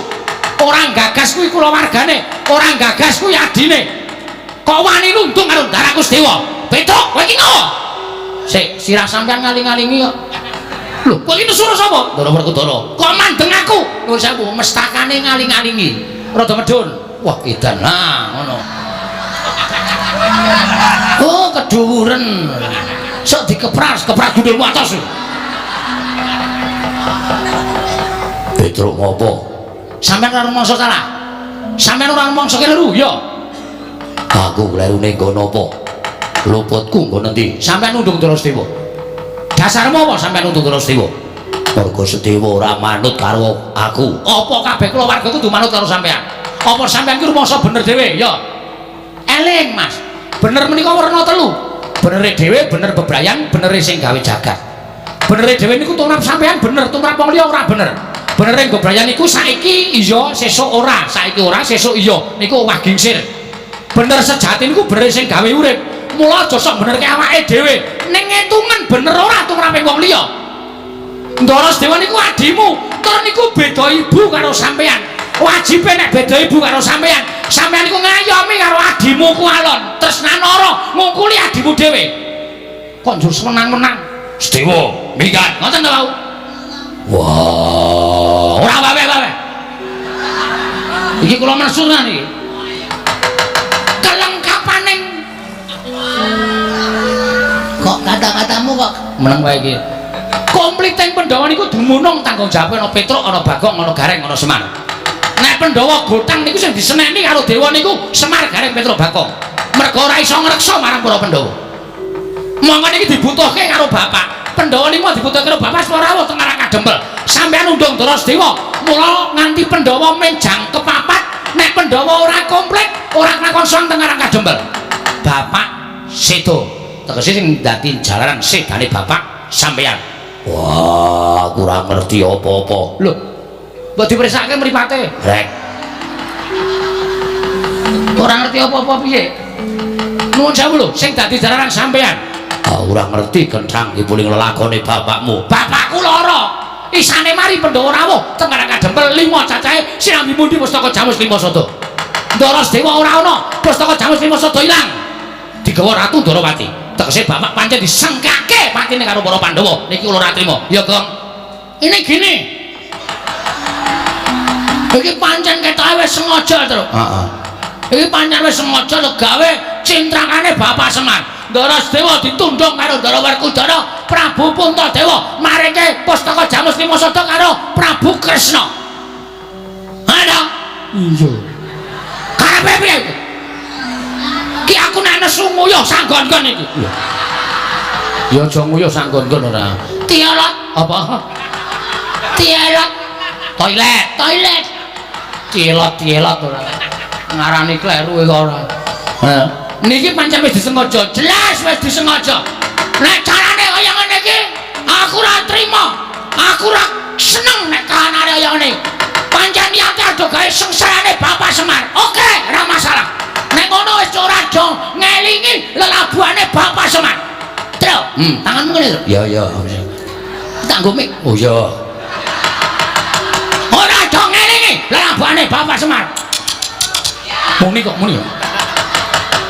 ora gagas kuwi kulawargane, ora gagas kuwi adine. Kok wani nundung karo Ndaraku Sedewa? Petruk, kowe iki ngopo? Sik, sirah sampean ngaling-alingi kok. Lho, kowe iki nesu sapa? Ndara Werkudara. Kok mandeng aku? Nuwun sewu, mestakane ngaling-alingi. Rada medhun. Wah, edan. Nah, ngono. Oh, keduwuren. Sok dikepras, kepras gundulmu atos. Petruk ngopo? Sampeyan ora rumangsa salah. Sampeyan ora rumangsa keliru, ya. Aku klerune nggo napa? Luputku nggo nendi? Sampeyan nundung Ndara Sedewa. Dasarmu apa sampeyan nundung Ndara Sedewa? Mergo Sedewa ora manut karo aku. Apa kabeh kulawarga kudu manut karo sampeyan? Apa sampeyan ki rumangsa bener dhewe, ya? Eling, Mas. Bener menika werna telu. Benere dhewe, bener bebrayan, benere sing gawe jagat. Benere dhewe niku tumrap sampeyan bener, tumrap wong liya ora bener. Benere bebrayan niku saiki iya, sesuk ora, saiki ora, sesuk iya. Niku owah gingsir. Bener sejati niku benere sing gawe urip. Mula aja sok benerke awake dhewe. Ning ngetungan bener ora tumrape wong liya. Ndara Sedewa niku adimu, tur niku beda ibu karo sampeyan. Wajibe nek beda ibu karo sampeyan, sampeyan niku ngayomi karo adimu ku alon, tresnanara ngungkuli adimu dhewe. Kok njur menang-menang? Sedewa, minggat. Ngoten to, Pak? Wah, ora wae-wae. Iki kula mesunan iki. Kelengkapaning kok kata-katamu kok meneng wae iki. Kompliting Pandhawa niku dumunung tanggung jawab ana Petruk, ana Bagong, ana Gareng, ana Semar. Nek Pandhawa gotang niku sing diseneni karo dewa niku Semar, Gareng, Petruk, Bagong. Mergo ora iso ngreksa marang para Pandhawa. Mongko niki dibutuhke karo bapak. Pandhawa niku dibutuhke karo bapak ora rawuh teng Karang Kadempel. Sampeyan undang Ndara Sedewa, mula nganti Pandhawa menjang kepapat, nek Pandhawa ora komplit, ora kelakon sowan teng Karang Kadempel. Bapak sedo. Tegese sing dadi jalaran sedane bapak sampeyan. Wah, aku ora ngerti apa-apa. Lho, mbok dipriksake mripate. Rek. Ora ngerti apa-apa piye? Nuwun sewu lho, sing dadi jalaran sampeyan. Aku ora ngerti kenthang ibuling lelakone bapakmu. Bapakku lara. Isane mari Pandhawa rawuh teng Karang Kadempel 5 cacahe sinambi mundi pustaka Jamus Lima Sada. Ndara Sedewa ora ana, pustaka Jamus Lima Sada ilang. Digawa Ratu Ndorowati. Tegese bapak pancen disengkake patine karo para Pandhawa. Niki kula ora trima. Ya, Gong. Ini gini. Iki pancen ketoke wis sengaja, Truk. Heeh. Iki pancen wis sengaja gawe cintrakane Bapak Semar. Ndara Sedewa ditundung karo Ndara Werkudara, Prabu Puntadewa maringke pustaka Jamus Lima Sada karo Prabu Kresna. Ana? Iya. Karepe piye iki? Ki aku nek nesu nguyuh sanggon-gon iki. Ya aja nguyuh sanggon-gon ora. Tielot apa? Tielot. Toilet, toilet. Tielot, tielot ora. Ngarani kleru iki ora. Ha. Niki pancen wis disengaja, jelas wis disengaja. Nek carane kaya ngene iki, aku ora trima. Aku ora seneng nek kahanane kaya ngene. Pancen niate aja gawe sengsarane Bapak Semar. Oke, ora masalah. Nek ngono wis ora aja ngelingi lelabuhane Bapak Semar. Tro, tanganmu ngene, Tro. Ya, ya. Tak nggo mik. Oh iya. Ora aja ngelingi lelabuhane Bapak Semar. Muni kok muni ya.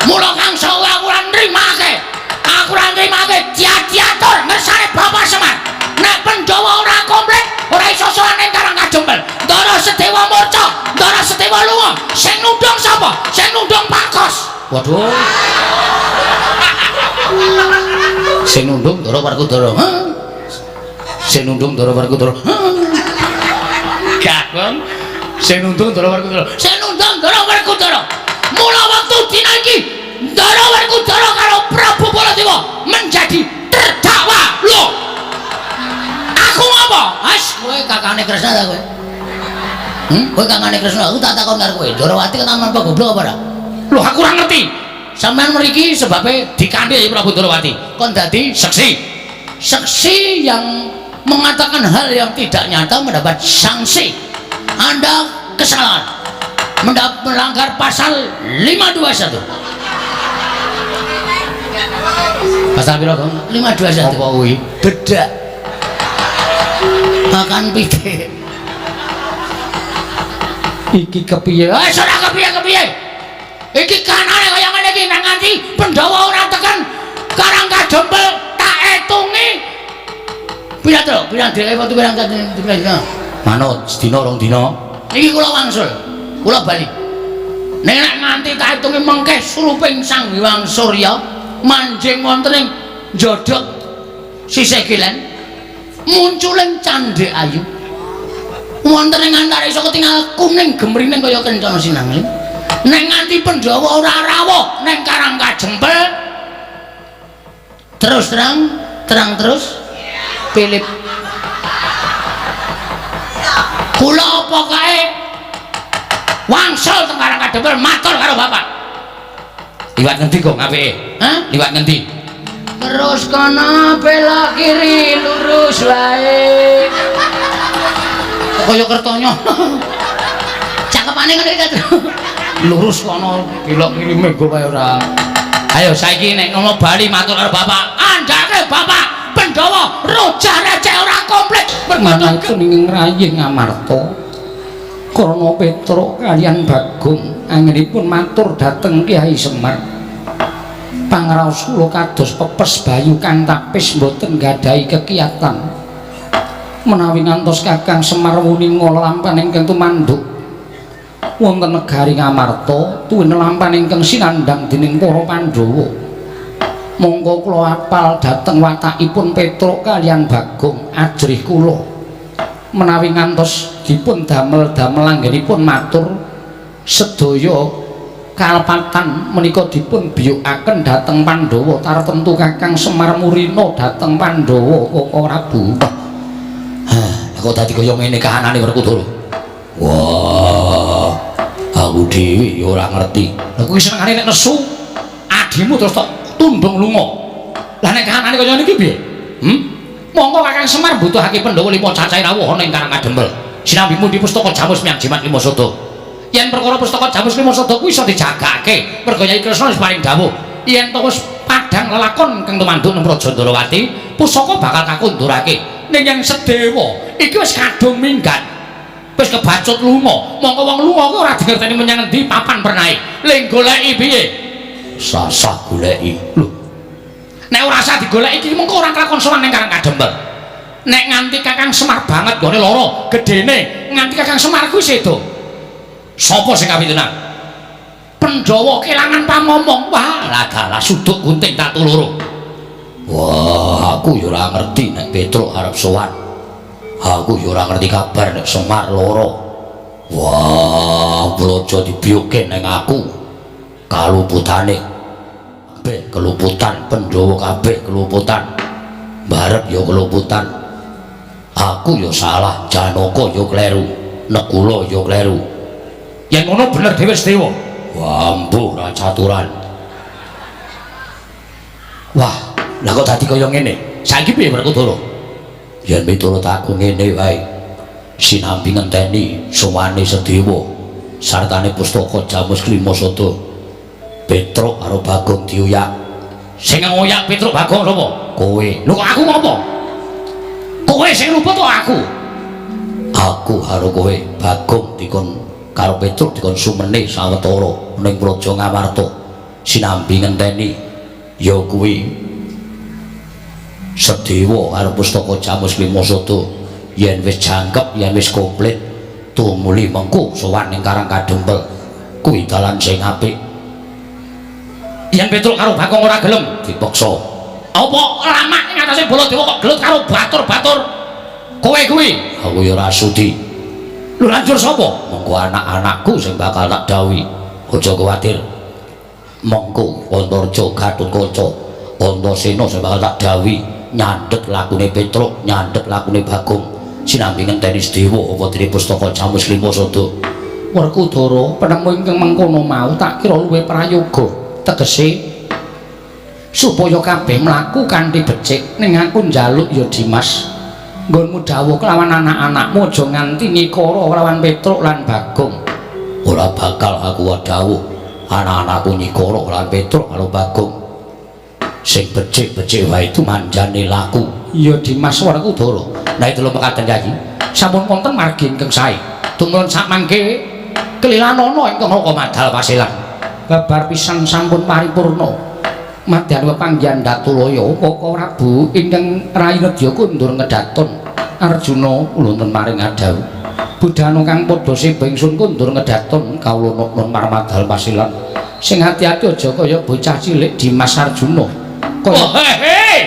Mula kang sawu aku ora nrimake. Aku ora nrimake diatur ngersane Bapak Semar. Nek Pandhawa ora komplit, ora iso sowan ning Karang Kajempel. Ndara Sedewa murca, Ndara Sedewa lunga. Sing nundung sapa? Sing nundung Pak Kos. Waduh. Sing nundung Ndara Werkudara. Sing nundung Ndara Werkudara. Gagong. Sing nundung Ndara Werkudara. Sing nundung Ndara Werkudara. Mula wektu dina iki Ndara Werkudara karo Prabu Baladewa menjadi terdakwa. Lho. Aku ngapa? As kowe kakane Kresna ta kowe? Kowe kakane Kresna, aku tak takon karo kowe. Ndarawati ketaman apa goblok apa ora? Lho aku ora ngerti. Sampeyan mriki sebabe dikandhi Prabu Ndarawati. Kon dadi saksi. Saksi yang mengatakan hal yang tidak nyata mendapat sanksi. Anda kesalahan. Melanggar pasal 521. Pasal piro, Gong? 521. Apa kuwi? Bedak. Makan pitik. Iki kepiye? Wis ora kepiye-kepiye. Iki kanane kaya ngene iki nang nganti Pandhawa ora tekan Karang Kajempel tak etungi. Pira to? Pira dheke wektu pirang dina? Manut sedina rong dina. Iki kula wangsul. Kula bali. Nek nek nganti tak etungi mengke suruping Sang Hyang Surya manjing wonten ing njodhok sisih kilen munculing candhek ayu. Wonten ing antariksa ketingal kuning gemrining kaya kencana sinangling. Nek nganti Pandhawa ora rawuh ning Karang Kajempel terus terang, terang terus Philip. Kula apa kae wangsul teng Karang Kajempel matur karo bapak. Liwat ngendi kok apike? Hah? Liwat ngendi? Terus kono belok kiri lurus wae. Kaya kertonyo. Cakepane ngono iki ta. Lurus kono belok kiri menggo wae ora. Ayo saiki nek ngono bali matur karo bapak. Andhake bapak Pandhawa rojah receh ora komplit. Manahipun ing ngrayih Ngamarta. Karna Petruk kaliyan Bagong anggenipun matur dhateng Kyai Semar. Pangraos kula kados pepes bayu kang tapis mboten nggadahi kekiyatan. Menawi ngantos Kakang Semar wuninga lelampahan ingkang tumanduk wonten negari Ngamarta tuwin lelampahan ingkang sinandhang dening para Pandhawa. Monggo kula apal dhateng watakipun Petruk kaliyan Bagong ajrih kula. Menawi ngantos dipun damel-damel anggenipun matur sedaya kalepatan menika dipun biyukaken dhateng Pandhawa tartemtu Kakang Semar murina dhateng Pandhawa Koko Prabu. Hah, kok dadi kaya ngene kahanane Werkudara. Wah, aku dhewe ya ora ngerti. Lah kuwi senengane nek nesu adimu terus tok tundung lunga. Lah nek kahanane kaya niki piye? Monggo Kakang Semar mbutuhake Pandhawa lima cacahe rawuh ana ing Karang Kadempel. Sinambi pundi pustaka Jamus Miang Jimat Lima Sada. Yen perkara pustaka Jamus Lima Sada kuwi iso dijagake, merga Kyai Kresna wis paring dawuh yen to wis padhang lelakon kang tumanduk nang Praja Ndarawati, pusaka bakal kakundurake. Ning yen Sedewa iki wis kadung minggat, wis kebacut lunga. Mongko wong lunga kuwi ora dingerteni menyang endi papan pernahe. Le goleki piye? Sasah goleki. Lho. Nek ora usah digoleki iki mengko ora kelakon sowan ning Karang Kadempel. Nek nganti Kakang Semar banget gone lara, gedene nganti Kakang Semar kuwi sedo. Sapa sing kapitunan? Pandhawa kelangan pamomong. Wah, lah dalah suduk gunting tatu loro. Wah, Aku ya ora ngerti nek Petruk arep sowan. Aku ya ora ngerti kabar nek Semar lara. Wah, Braja dibiyuke ning aku. Kaluputane kabeh keluputan, Pandhawa kabeh keluputan. Barep ya keluputan. Aku ya salah, Janaka ya kleru, Nekula ya kleru. Yen ngono bener dhewe Sedewa. Wah, mbuh ra caturan. Wah, lah kok dadi kaya ngene? Saiki piye Werkudara? Yen miturut aku ngene wae. Sinambi ngenteni sowane Sedewa sartane pustaka Jamus Klima Sada. Petruk karo Bagong diuyak. Sing ngoyak Petruk Bagong sapa? Kowe. Lho kok aku ngopo? Kowe sing luput kok aku? Aku karo kowe, Bagong dikon karo Petruk dikon sumene sawetara ning Praja Ngamarta. Sinambi ngenteni ya kuwi Sedewa karo pustaka Jamus Klima Sada. Yen wis jangkep, yen wis komplit, tumuli mengko sowan ning Karang Kadempel. Kuwi dalan sing apik. Yen Petruk karo Bagong ora gelem dipeksa. Apa lamak ing atase Baladewa kok gelut karo batur-batur? Kowe kuwi? Aku ya ora sudi. Lho lanjur sapa? Mengko anak-anakku sing bakal tak dawuhi. Aja kuwatir. Mengko Antarja Gatotkaca, Antasena sing bakal tak dawuhi nyandhet lakune Petruk, nyandhet lakune Bagong. Sinambi ngenteni Sedewa apa dene pustaka Jamus Klima Sada. Werkudara, penemu ingkang mengkono mau tak kira luwih prayoga. Tegese supaya kabeh mlaku kanthi becik, ning aku njaluk ya Dimas, nggonmu dawuh kelawan anak-anakmu aja nganti ngikara kelawan Petruk lan Bagong. Ora bakal aku dawuh anak-anakku nyikara kelawan Petruk karo Bagong. Sing becik-becik wae itu manjane laku. Ya Dimas Werkudara. Nah itu lho mekaten Kyai. Sampun wonten margi ingkang sae. Tumrun sakmangke kelilanana ingkang Raka madal pasilan. Babar pisan sampun paripurna. Madyan pepanggihan Datulaya Kaka Prabu ingkang rayi nedya kundur ngedaton Arjuna wonten maring adhawuh. Budhana kang padha seba ingsun kundur ngedaton kawula nukun marmadal pasilan. Sing ati-ati aja kaya bocah cilik Dimas Arjuna. Kaya oh, hei.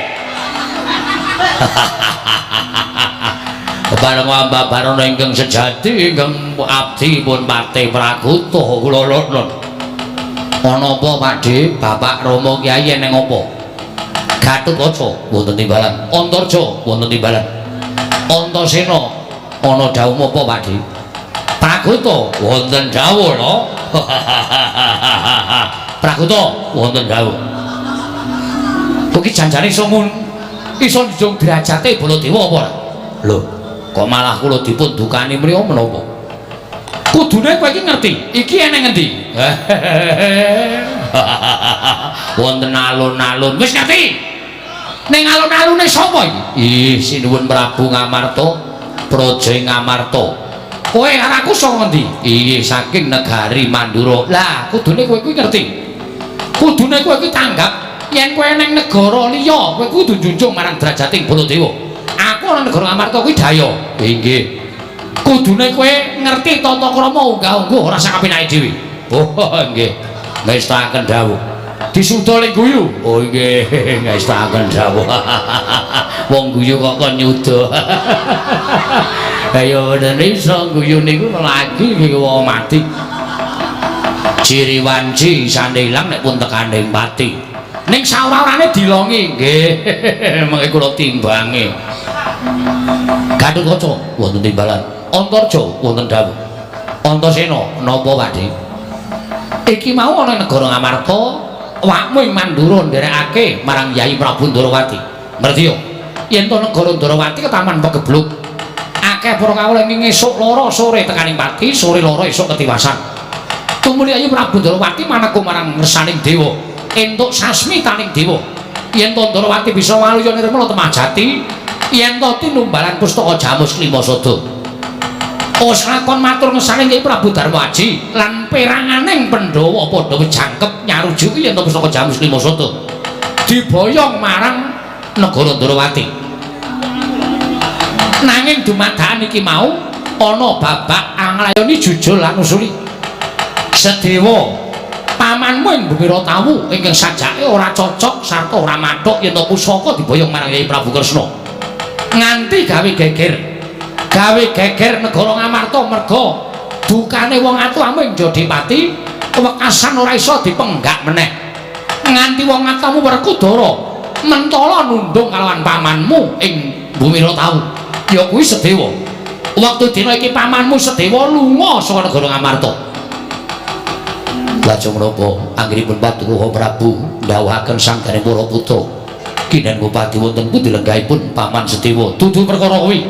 Bareng ambabarana ingkang sejati ingkang abdi pun pate praguta kula nuwun. Ana apa Pakde? Bapak Rama Kyai eneng apa? Gatotkaca wonten timbalan, Antarja wonten timbalan. Antasena ana dawuh apa Pakde? Praguta wonten dawuh lho. Praguta wonten dawuh. Kuwi janjane iso mun iso njung derajate Baladewa apa ora? Lho, kok malah kula dipun dukani mriya menapa? Kudune kowe iki ngerti, iki eneng ngendi? Wonten alun-alun. Wis ngerti. Ning alun-alune sapa iki? Ih, sinuwun Prabu Ngamarta, Praja Ngamarta. Kowe karo aku saka ngendi? Ih, saking negari Mandura. Lah, kudune kowe kuwi ngerti. Kudune kowe kuwi tanggap yen kowe ning negara liya, kowe kudu njunjung marang derajating Baladewa. Aku ana negara Ngamarta kuwi daya. Inggih. Kudune kowe ngerti tata krama unggah-ungguh ora sak kapenake dhewe. Oh, nggih. Ngestakaken dawuh. Disuda ling guyu. Oh nggih, ngestakaken dawuh. Wong guyu kok kon nyuda. Ayo bener iso guyu niku lagi iki wong mati. Ciri wanci isane ilang nek pun tekaning pati. Ning saora-orane dilongi. Nggih, mengke kula timbange. Gatotkaca wonten timbalan, Antarja wonten dawuh. Antasena napa Pakde? Iki mau ana negara Ngamarta, awakmu ing Mandura nderekake marang Yai Prabu Ndorowati. Ngerti yo? Yen to negara Ndorowati ketaman pegebluk. Akeh para kawula ing esuk loro sore tekaning pati, sore loro esuk ketiwasan. Tumuli Yai Prabu Ndorowati maneka marang ngersaning dewa, entuk sasmitaning dewa. Yen to Ndorowati bisa waluya nirmala temah jati, yen to tinumbalan pustaka Jamus Klima Sada. Wis lakon matur ngersane Kyai Prabu Darmaji lan peranganing Pandhawa padha wis jangkep nyarujuki yen to pustaka Jamus Klima Sada diboyong marang negara Ndorowati. Nanging dumadakan iki mau ana babak anglayoni jujul lan usuli. Sedewa Pamanmu ing Bumi Ratawu ingkang sajake ora cocok sarta ora mathuk yen pusaka diboyong marang Yai Prabu Kresna. Nganti gawe geger. Gawe geger negara Ngamarta merga dukane wong atuamu ing Jodipati wekasan ora iso dipenggak meneh. Nganti wong atuamu Werkudara mentala nundung kalawan pamanmu ing Bumi Ratawu. Ya kuwi Sedewa. Wektu dina iki pamanmu Sedewa lunga saka negara Ngamarta. Lajeng menapa anggenipun Paduka Prabu ndhawuhaken sanggane para putra kinen Bupati wonten pundi lenggahipun Paman Sedewa? Dudu perkara kuwi.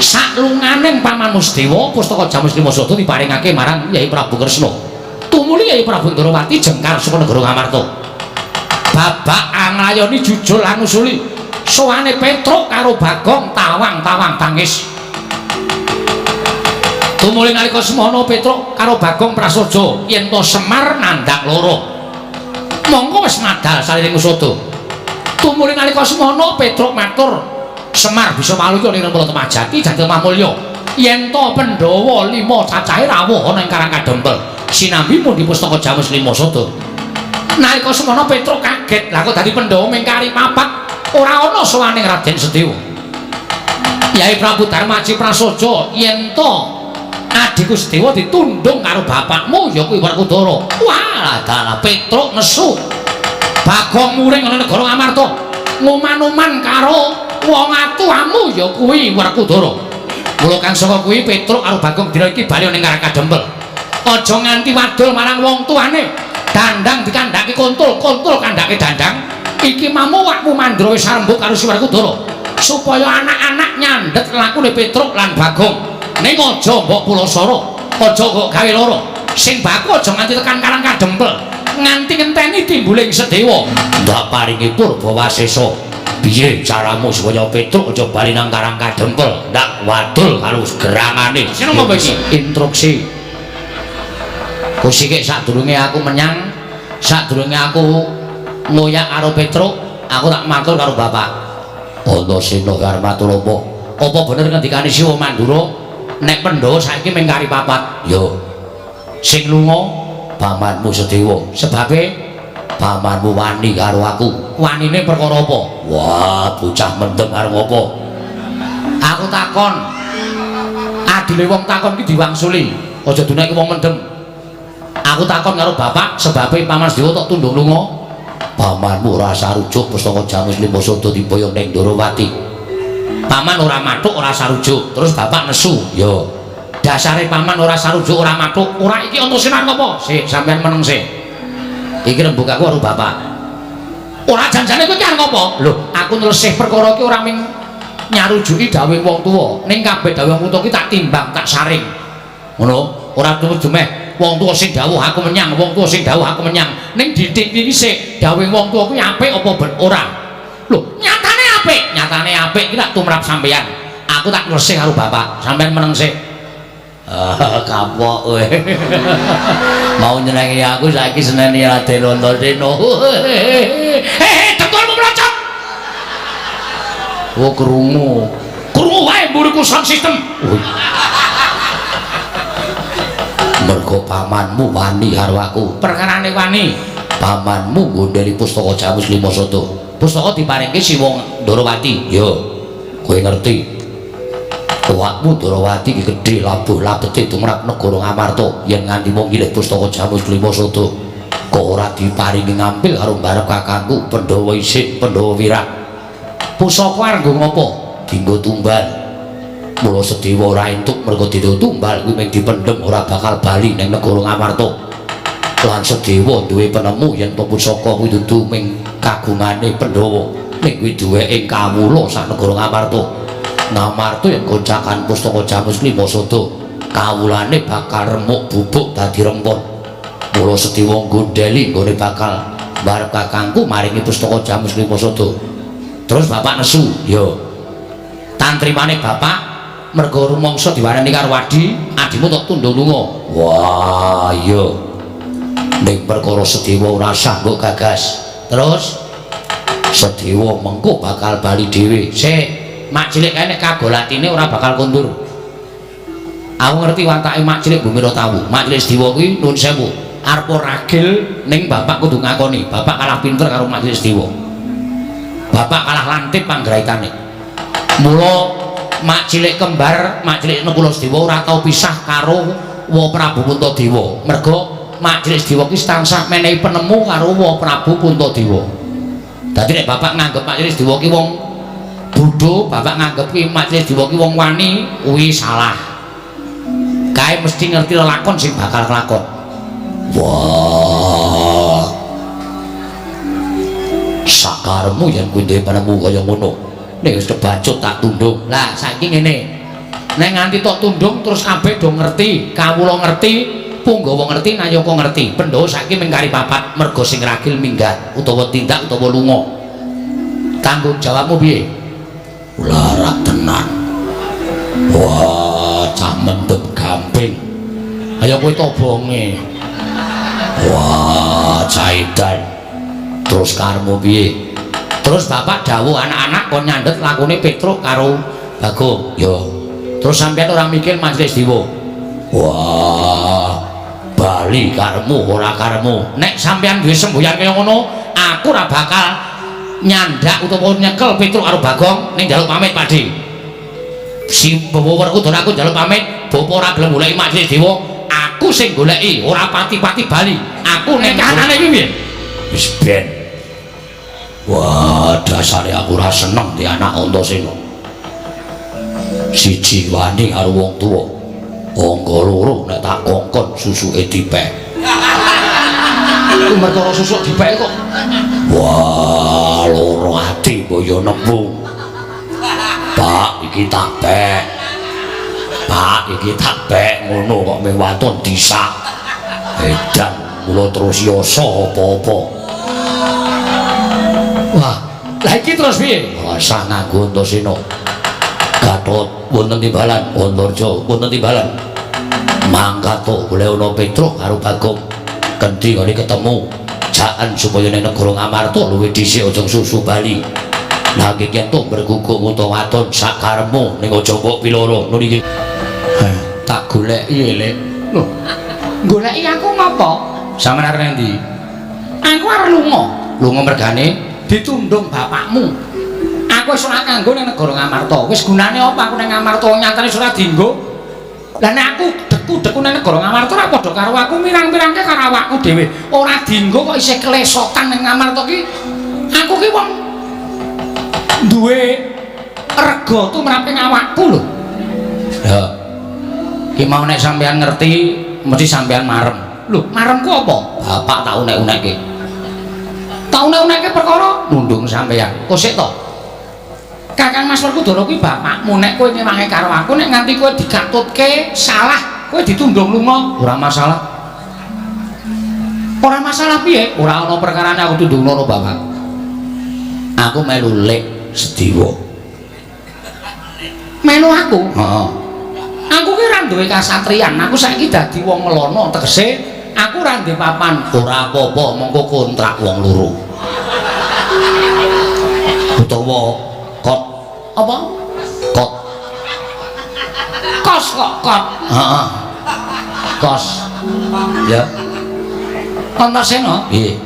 Saklunganing pamanmu Sedewa pustaka Jamus Lima Sada diparingake marang Yai Prabu Kresna. Tumuli Yai Prabu Ndrawati jengkar saka negara Ngamarta. Babak anglayoni jujul lan usuli. Sowane Petruk karo Bagong tawang-tawang tangis. Tumuli nalika semono Petruk karo Bagong prasaja yen to Semar nandhang loro. Mongko wis madal saliring usada. Tumuli nalika semono Petruk matur, Semar bisa waluya ning Rempala Temajati Jatil Mamulya. Yen to Pandhawa 5 cacahe rawuh ana ing Karang Kadempel sinambi mundhi pustaka Jamus Lima Sada. Nalika semono Petruk kaget, lah kok dadi Pandhawa ming kari papat ora ana sowane Raden Sedewa. Yai Prabu Darmaji prasaja yen to adhiku Sedewa ditundung karo bapakmu ya kuwi Werkudara. Wah, dalah Petruk nesu. Bagong muring ana negara Ngamarta nguman-uman karo wong atuamu ya kuwi Werkudara. Mula kang saka kuwi Petruk karo Bagong dina iki bali ning Karang Kadempel. Aja nganti wadul marang wong tuane. Dandang dikandhake kontul, kontul kandhake dandang. Iki mamu wakmu Mandra wis arembug karo si Werkudara supaya anak-anak nyandhet lakune Petruk lan Bagong. Ning aja mbok pulasara, aja kok gawe lara. Sing baku aja nganti tekan Karang Kadempel, nganti ngenteni timbuling Sedewa. Ndak paringi purba wasesa. Piye caramu supaya Petruk aja bali nang Karang Kadempel? Ndak wadul karo gerangane. Sino apa iki? Instruksi. Kusike sadurunge aku menyang, sadurunge aku ngoyak karo Petruk, aku tak matur karo bapak. Antasena arep matur apa? Apa bener ngendikane Siwa Mandura nek Pandhawa saiki mung kari papat? Ya. Sing lunga pamanmu Sedewa. Sebabe pamanmu wani karo aku. Wanine perkara apa? Wah, bocah mendem arep apa? Aku takon. Adile wong takon ki diwangsuli. Aja dunake wong mendem. Aku takon karo bapak sebabe paman Sedewa tok tundung lunga. Pamanmu ora sarujuk pustaka Jamus Lima Sada diboyong ning Ndorowati. Paman ora mathuk ora sarujuk, terus bapak nesu. Ya. Dasare paman ora sarujuk ora mathuk, ora iki Antasena apa? Sik, sampean meneng sik. Iki rembug aku karo bapak. Ora janjane kowe iki arep apa? Lho, aku nylesih perkara iki ora ming nyarujuki dawuhe wong tuwa, ning kabeh dawuhe wong tuwa iki tak timbang, tak saring. Ngono, ora turu jemeh wong tuwa sing dawuh aku menyang, wong tuwa sing dawuh aku menyang. Ning dithik iki sik, dawuhe wong tuwa kuwi apik apa ora? Lho, nyatane apik, nyatane apik iki tak tumrap sampean. Aku tak nylesih karo bapak, sampean meneng sik. Ah, kapok kowe. Mau nyenengi aku saiki seneni Raden Antasena. Hehe, dengkulmu mlocot. Oh, krungu. Krungu wae mburiku sound system. Mergo pamanmu wani karo aku. Perkarane wani. Pamanmu nggondheli pustaka Jamus Lima Sada. Pustaka diparingke Siwa Ndorowati. Ya. Kowe ngerti. Awakmu Ndorowati iki gedhe labuh labete tumrap negara Ngamarta. Yen nganti mung ngilih pustaka Jamus Lima Sada kok ora diparingi ngampil karo mbarep kakangku Pandhawa Isin, Pandhawa Wirang. Pusaka arep nggo ngopo? Dinggo tumbal. Mula Sedewa ora entuk mergo didho tumbal kuwi mung dipendhem ora bakal bali ning negara Ngamarta. Lan Sedewa duwe penemu yen to pusaka kuwi dudu mung kagungane Pandhawa, ning kuwi duweke kawula sak negara Ngamarta. Ngamarta yen goncakan pustaka Jamus Lima Sada, kawulane bakal remuk bubuk dadi rempon. Mula Sedewa nggondheli nggone bakal mbarep kakangku maringi pustaka Jamus Lima Sada. Terus bapak nesu, ya. Tantrimane bapak mergo rumangsa diwarani karo adi, adimu tok tundung lunga. Wah, iya. Ning perkara Sedewa ora sah mbok gagas. Terus Sedewa mengko bakal bali dhewe. Sik, mak cilik kae nek kagolatine ora bakal kondur. Aku ngerti watake mak cilik Bumi Ratawu. Mak cilik Sedewa kuwi nuwun sewu. Arep ragil ning bapak kudu ngakoni, bapak kalah pinter karo Mak Cilik Sediwa. Bapak kalah lantip panggraitane. Mula Mak Cilik kembar, Mak Cilik Nekula Sediwa ora tau pisah karo Wa Prabu Puntadewa. Merga Mak Cilik Sediwa ki tansah menehi penemu karo Wa Prabu Puntadewa. Dadi nek bapak nganggep Mak Cilik Sediwa ki wong bodho, bapak nganggep ki Mak Cilik Sediwa ki wong wani, kuwi salah. Kae mesti ngerti lelakon sing bakal kelakon. Wah. Sakaremu yen kuwi duwe penemu kaya ngono. Nek wis kebacut tak tundung. Lah saiki ngene. Nek nganti tok tundung terus kabeh do ngerti, kawula ngerti, punggawa ngerti, nayaka ngerti. Pandhawa saiki mung kari papat merga sing ragil minggat utawa tindak utawa lunga. Tanggung jawabmu piye? Larak tenan. Wah, cah mendem gamping. Ayo kowe tobonge. Wah, caidan. Terus karmu piye? Terus bapak dawuh anak-anak kon nyandet lakune Petruk karo Bagong. Yo. Terus sampean ora mikir Majelis Dewa. Wah, bali karmu ora karmu. Nek sampean duwe semboyan kaya ngono, aku ora bakal nyandak utawa nyekel Petruk karo Bagong ning njaluk pamit, Pakde. Si Bawa Werkudara aku njaluk pamit, bapa ora gelem goleki Majelis Dewa, aku sing goleki, ora pati-pati bali. Aku ning kahanane iki piye? Wis ben. Wah, dasare aku ora seneng di anak Antasena. Siji wani karo wong tuwa. Angka loro nek tak kongkon susuke dipek. Iku perkara susuk dipek kok. Wah, loro ati boyo nembung. Pak, iki tak pek. Pak, iki tak pek ngono kok meh waton disak. Edan kula terus yasa apa-apa. Wah, lah iki terus piye? Rasah nganggo Antasena. Gatot wonten timbalan, Antarja wonten timbalan. Mangkat golek ana Petruk karo Bagong. Kendi kali ketemu. Jaan supaya ning negara Ngamarta luwih dhisik aja susu bali. Lah iki yen to bergugung utawa waton sakaremu ning aja mbok piloro ngono iki. Tak goleki Lek. Lho, goleki aku ngopo? Sampeyan arep endi? Aku arep lunga. Lunga mergane ditundung bapakmu. Aku wis ora kanggo ning negara Ngamarta. Wis gunane apa aku ning Ngamarta nyatane wis ora dienggo. Lah nek aku deku-deku ning negara Ngamarta ora padha karo aku mirang-mirangke karo awakku dhewe. Ora dienggo kok isih kelesotan ning Ngamarta ki. Aku ki wong duwe rega tumrap ing awakku lho. Ya. Ki mau nek sampean ngerti mesti sampean marem. Lho, maremku apa? Bapak tak unek-unekke. Tak unek-unekke perkara nundung sampean. Kok sik to? Kakang Mas Werkudara kuwi bapakmu, nek kowe ngewangi karo aku nek nganti kowe dikatutke salah, kowe ditundung lunga, ora masalah. Ora masalah piye? Ora ana perkarane aku tundung ngono bapak. Aku melu Lek Sediwa. Melu aku? Heeh. Aku ki ora duwe kasatriyan, aku saiki dadi wong ngelono, tegese aku ora duwe papan. Ora apa-apa, monggo kontrak wong loro. Utawa kot apa? Kot. Kos kok kot. Heeh. Kos. Ya. Antasena? Piye?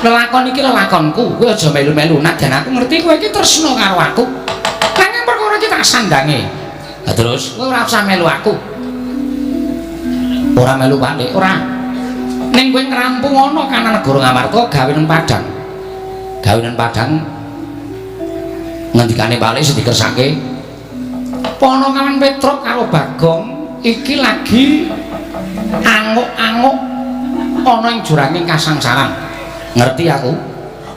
Lelakon iki lelakonku, kowe aja melu-melu. Najan aku ngerti kowe iki tresna karo aku. Nanging perkara iki tak sandange. Lah terus kowe ora usah melu aku. Ora melu Pak, ora. Ning kowe ngrampung ana kana negara Ngamarta gawe nang Padang. Gawe nang Padang ngendikane Pak Lek sing dikersake Ponokawan Petruk karo Bagong iki lagi anguk-anguk ana ing juranging kasangsaran. Ngerti aku?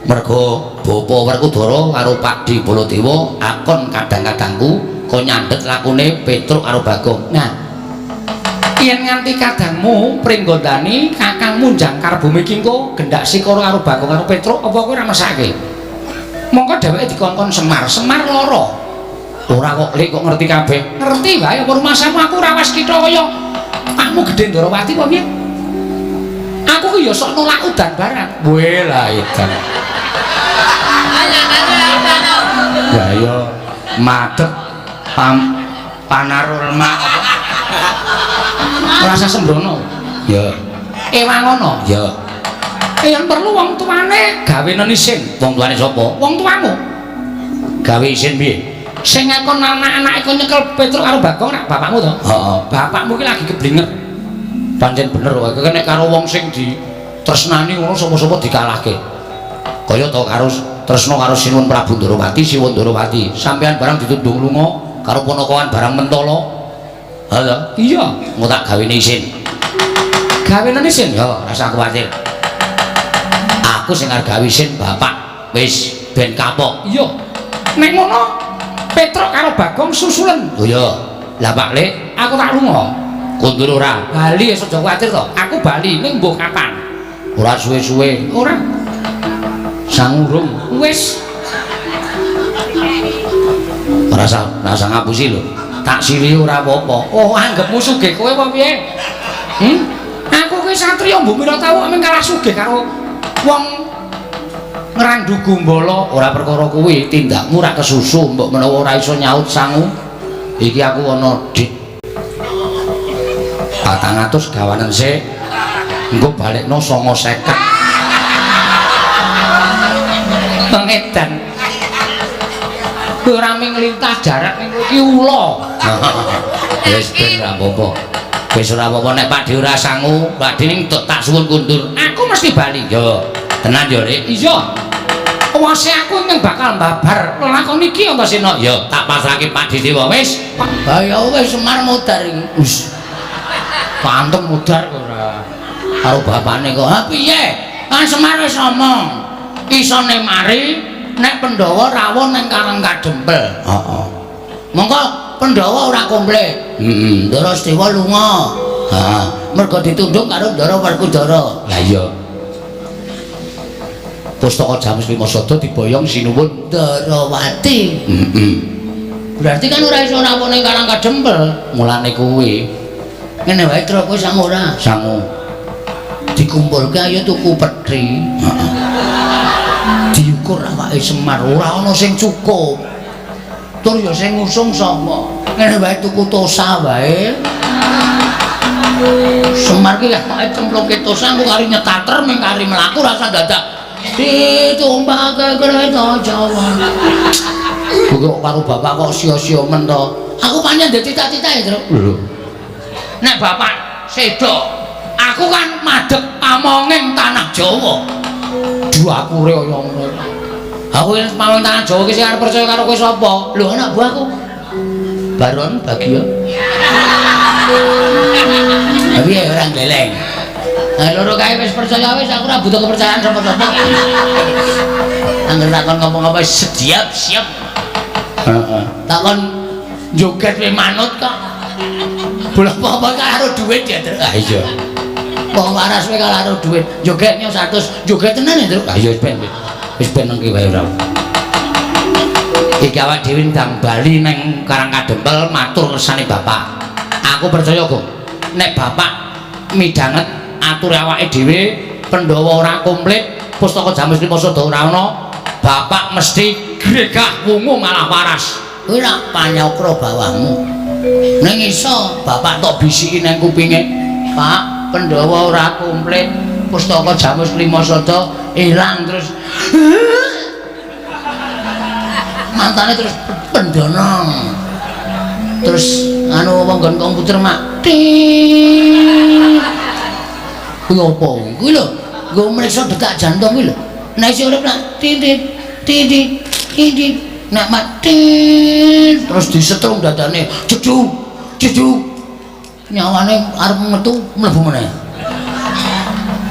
Merga Bapa Werkudara karo Pakdhe Baladewa akon kadang-kadangku kon nyandet lakune Petruk karo Bagong. Nah, yen nganti kadangmu Pringgondani kakangmu jangkar bumi ki engko gendak sikara karo Bagong karo Petruk apa kowe ora mesake? Mongko dheweke dikongkon Semar, Semar lara. Ora kok Lek kok ngerti kabeh. Ngerti wae apa rumasamu aku ora waskita kaya pakmu gedhe Ndorowati apa piye? Aku ki ya sok nolak udan barang. Weh lah edan. Ya ya madeg panarulma apa? Ora usah sembrono. Ya. Ewang ana. Ya. Yen perlu wong tuane gawenen isin. Wong tuane sapa? Wong tuamu. Gawe isin piye? Sing ngakon anak-anake kon nyekel Petruk karo Bagong rak bapakmu to? Heeh. Bapakmu ki lagi keblinger. Pancen bener wae nek karo wong sing ditresnani ngono sapa-sapa dikalahke. Kaya to karo tresna karo Sinuwun Prabu Ndorowati, Siwun Ndorowati. Sampeyan barang ditundung lunga karo ponakan barang mentala. Ha to? Iya. Engko tak gawene isin. Gawenen isin? Ya, rasa kuwatir. Aku sing arep gawe isin bapak. Wis ben kapok. Iya. Nek ngono Petruk karo Bagong susulen. Oh iya. Lah Pak Lek, aku tak lunga. Kundur ora? Bali aja kuwatir to. Aku bali ning mbuh kapan? Ora suwe-suwe. Ora. Sangurung. Wis. Ora rasa ngapusi lho. Tak sili ora apa-apa. Oh, anggepmu sugih kowe apa piye? Hmm? Aku ki satriya mbuh pira tau mung kalah sugih karo wong ngrandu gombala. Ora perkara kuwi, tindakmu ora kesusu, mbok menawa ora iso nyaut sangu. Iki aku ana dik 400 gawanen sik. Engko balekno 950. Pengedan. Kowe ora mung lintah jarak ning kowe iki ula. Wis ben ora apa-apa. Wis ora apa-apa nek Pak Dhe ora sangu, Pak Dhe ning tak suwun kundur. Aku mesti bali. Yo, tenan yo, Rik. Iya. Wase aku ning bakal mbabar lelakon iki Antasena. Yo, tak pasrahke Pak Dhe Dewa wis. Ha ya wis Semar modar iki. Wis. Pantem modar kok ora. Karo bapakne kok. Ha piye? Kan Semar wis ngomong. Isone mari nek Pandhawa rawuh ning Karang Kadempel. Heeh. Monggo Pandhawa ora komplit. Heeh. Ndara Sedewa lunga. Heeh. Mergo ditunduk karo Ndara Werkudara. Lah iya. Pustaka Jamus Lima Sada diboyong Sinuwun Ndarawati. Heeh. Berarti kan ora iso rawuh ning Karang Kadempel. Mulane kuwi. Ngene wae truk kowe sangu ora? Sangu. Dikumpulke ayo tuku peti. Heeh. Diukur awake Semar ora ana sing cukup. Tur ya sing ngusung sapa? Ngene wae tuku tosa wae. Semar ki awake cemplungke tosa engko kari nyetater ming kari mlaku rasa dadak ditumpake kereta Jawa. Kok karo bapak kok sia-sia men to? Aku pancen ndek cita-cita ya, Truk. Lho. Nek bapak sedo, aku kan madhep pamonging tanah Jawa. Duakure kaya ngono. Aku wis pamong tanah Jawa ki sing arep percaya karo kowe sapa? Lho anak buahku. Baron Bagio. Tapi ya ora gleleng. Nah, loro kae wis percaya wis aku ora butuh kepercayaan sapa-sapa. Angger takon ngomong apa siap siap. Heeh. Takon joget we manut kok. Bola apa-apa karo duit ya, Truk. Ah iya. Wong waras we karo duit. Jogetnya 100, joget tenan ya, Truk. Ah iya wis ben. Wis ben nang ki wae ora. Iki awak dhewe ndang bali nang Karang Kadempel matur kersane bapak. Aku percaya kok nek bapak midhanget atur awake dhewe Pandhawa ora komplit, pustaka Jamus Lima Sada ora ana, bapak mesti gregah wungu malah waras. Kuwi rak panyokro bawahmu. Ning iso bapak tok bisiki nang kupinge, Pak, Pandhawa ora komplit, pustaka Jamus Lima Sada ilang terus. Mantane terus pendono. Terus anu wong nggon komputer mak. Kuwi apa? Kuwi lho, nggo mriksa detak jantung kuwi lho. Nek isih urip nak titit titit titit nek mati terus disetrum dadane jeduk jeduk nyawane arep metu mlebu meneh.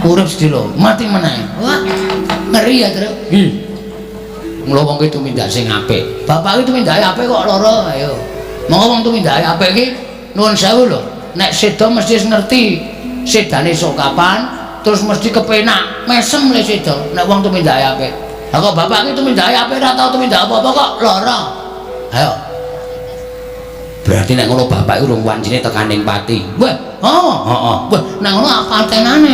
Urip sedelo, mati meneh. Wah, ngeri ya, Truk. Nggih. Mula wong ki tumindak sing apik. Bapak ki tumindake apik kok lara, ayo. Monggo wong tumindake apik ki nuwun sewu lho. Nek seda mesti wis ngerti sedane sok kapan, terus mesti kepenak, mesem le seda nek wong tumindake apik. Lah kok bapak ki tumindake apik ora tau tumindak apa-apa kok lara. Ayo. Berarti nek ngono bapak iku urung wancine tekaning pati. Wah, oh, heeh. Wah, nek ngono patenane.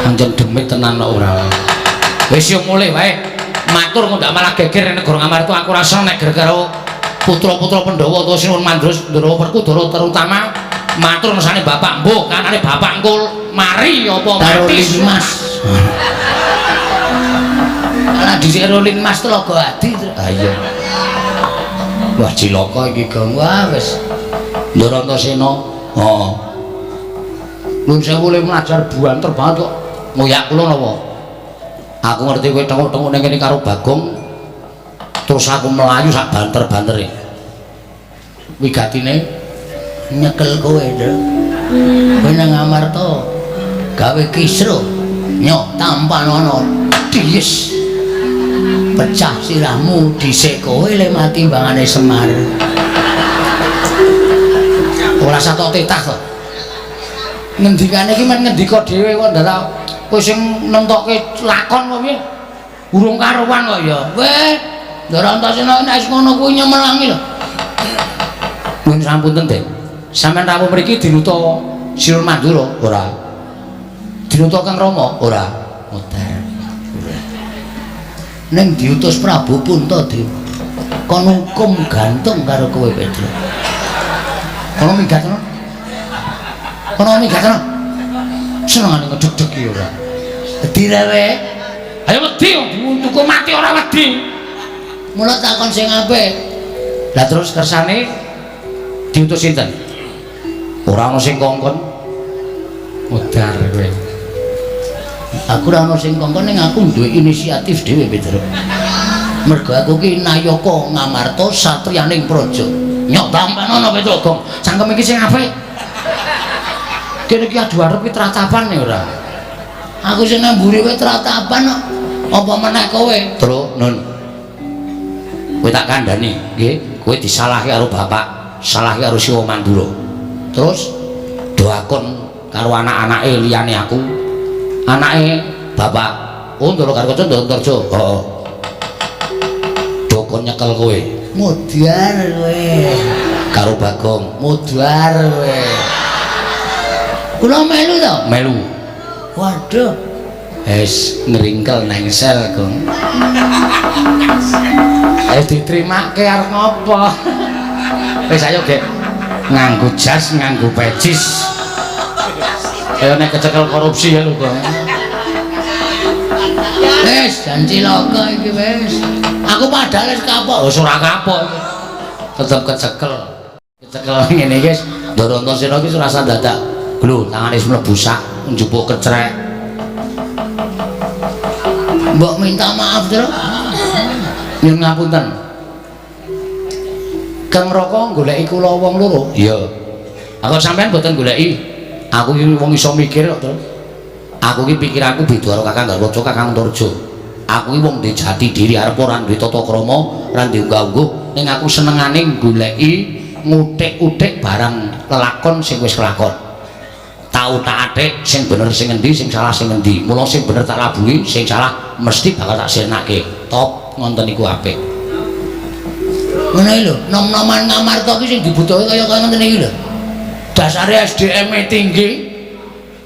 Pancen demit tenan kok ora. Wis yo mulih wae. Matur kok ndak malah geger nek negara Ngamarta aku ora seneng nek geger karo putra-putra Pandhawa utawa Sinuwun Mandra Ndara Werkudara terutama Matur ngersane bapak mbuh, kanane bapak engko mari apa Karo mati. Linmas. Lah dhisik karo Linmas Telaga Adi. Ah iya. Wah cilaka iki, Gong. Wah wis. Ndara Antasena. Heeh. Nuwun sewu le mlajar buanter banget kok. Ngoyak kula napa? Aku ngerti kowe tenguk-tenguk ning kene karo Bagong. Terus aku melayu sak banter-bantere. Wigatine Nyekel kowe, Ndra. Kowe nang Amarta gawe kisruh nyok tampanono dies. Pecah sirahmu dhisik kowe le mati bangane Semar. Ora satok titah to. Ngendikane iki men ngendika dhewe kok ndadak kowe sing nentokke lakon kok piye? Urung karuan kok ya. Weh, Ndara Antasena nek wis ngono kuwi nyemelangi lho. Nuwun sampun Den. Sampeyan rawuh mriki dinuta Sinuwun Mandura? Ora. Dinuta Kang Rama? Ora. Modar. Ning diutus Prabu Puntadewa. Kon hukum gantung karo kowe, Petro. Kono minggat kono. Kono minggat kono. Senengane ngedeg-deg ora. Wedi rewe. Ayo wedi diuntuku mati ora wedi. Mula takon sing apik. Lah terus kersane diutus sinten? Ora ana sing kongkon. Modar kowe. Aku ora ana sing kongkon ning aku duwe inisiatif dhewe, Petro. Mergo aku ki nayaka Ngamarta satriyaning praja. Nyok tampanono Petro Gong. Cangkem iki sing apik. Kene iki adu arep ki tratapan ya ora. Aku sing nang mburi kowe tratapan kok. Apa meneh kowe? Tru Nun. Kowe tak kandhani, nggih. Kowe disalahke karo bapak, salahke karo Siwa Mandura. Terus doakon karo anak-anake liyane aku. Anake bapak, oh Ndara Garkaca Ndara Antarja. Heeh. Dokon nyekel kowe Modar kowe. karo Bagong. Modar kowe. Kula melu to? Melu. Waduh. Wis ngringkel nang sel, Gong. Wis ditrimake arep ngopo? Wis ayo, Gek. Nganggo jas, nganggo pecis. Kaya nek kecekel korupsi ya lho, Gong. Wis jan cilaka iki wis. Aku padahal wis kapok. Wis ora kapok iki. Tetep kecekel. Kecekel ngene iki wis Ndara Antasena iki ora usah dadak. Lho, tangane wis mlebu sak njupuk kecrek. Mbok minta maaf, Tru. Nyuwun ngapunten. Kang Raka goleki kula wong loro. Iya. Aku sampean mboten goleki. Aku iki wong iso mikir kok, Tru. Aku iki pikiranku beda karo Kakang Garwaca, Kakang Antarja. Aku iki wong duwe jati diri arep ora duwe tata krama, ora duwe unggah-ungguh, ning aku senengane goleki ngutik-utik barang lelakon sing wis kelakon. Tak utak-atik sing bener sing endi, sing salah sing endi. Mula sing bener tak labuhi, sing salah mesti bakal tak sirnake. Top ngonten iku apik. Ngono iki lho, nom-noman Ngamarta ki sing dibutuhke kaya kaya ngoten iki lho. Dasare SDM-e tinggi.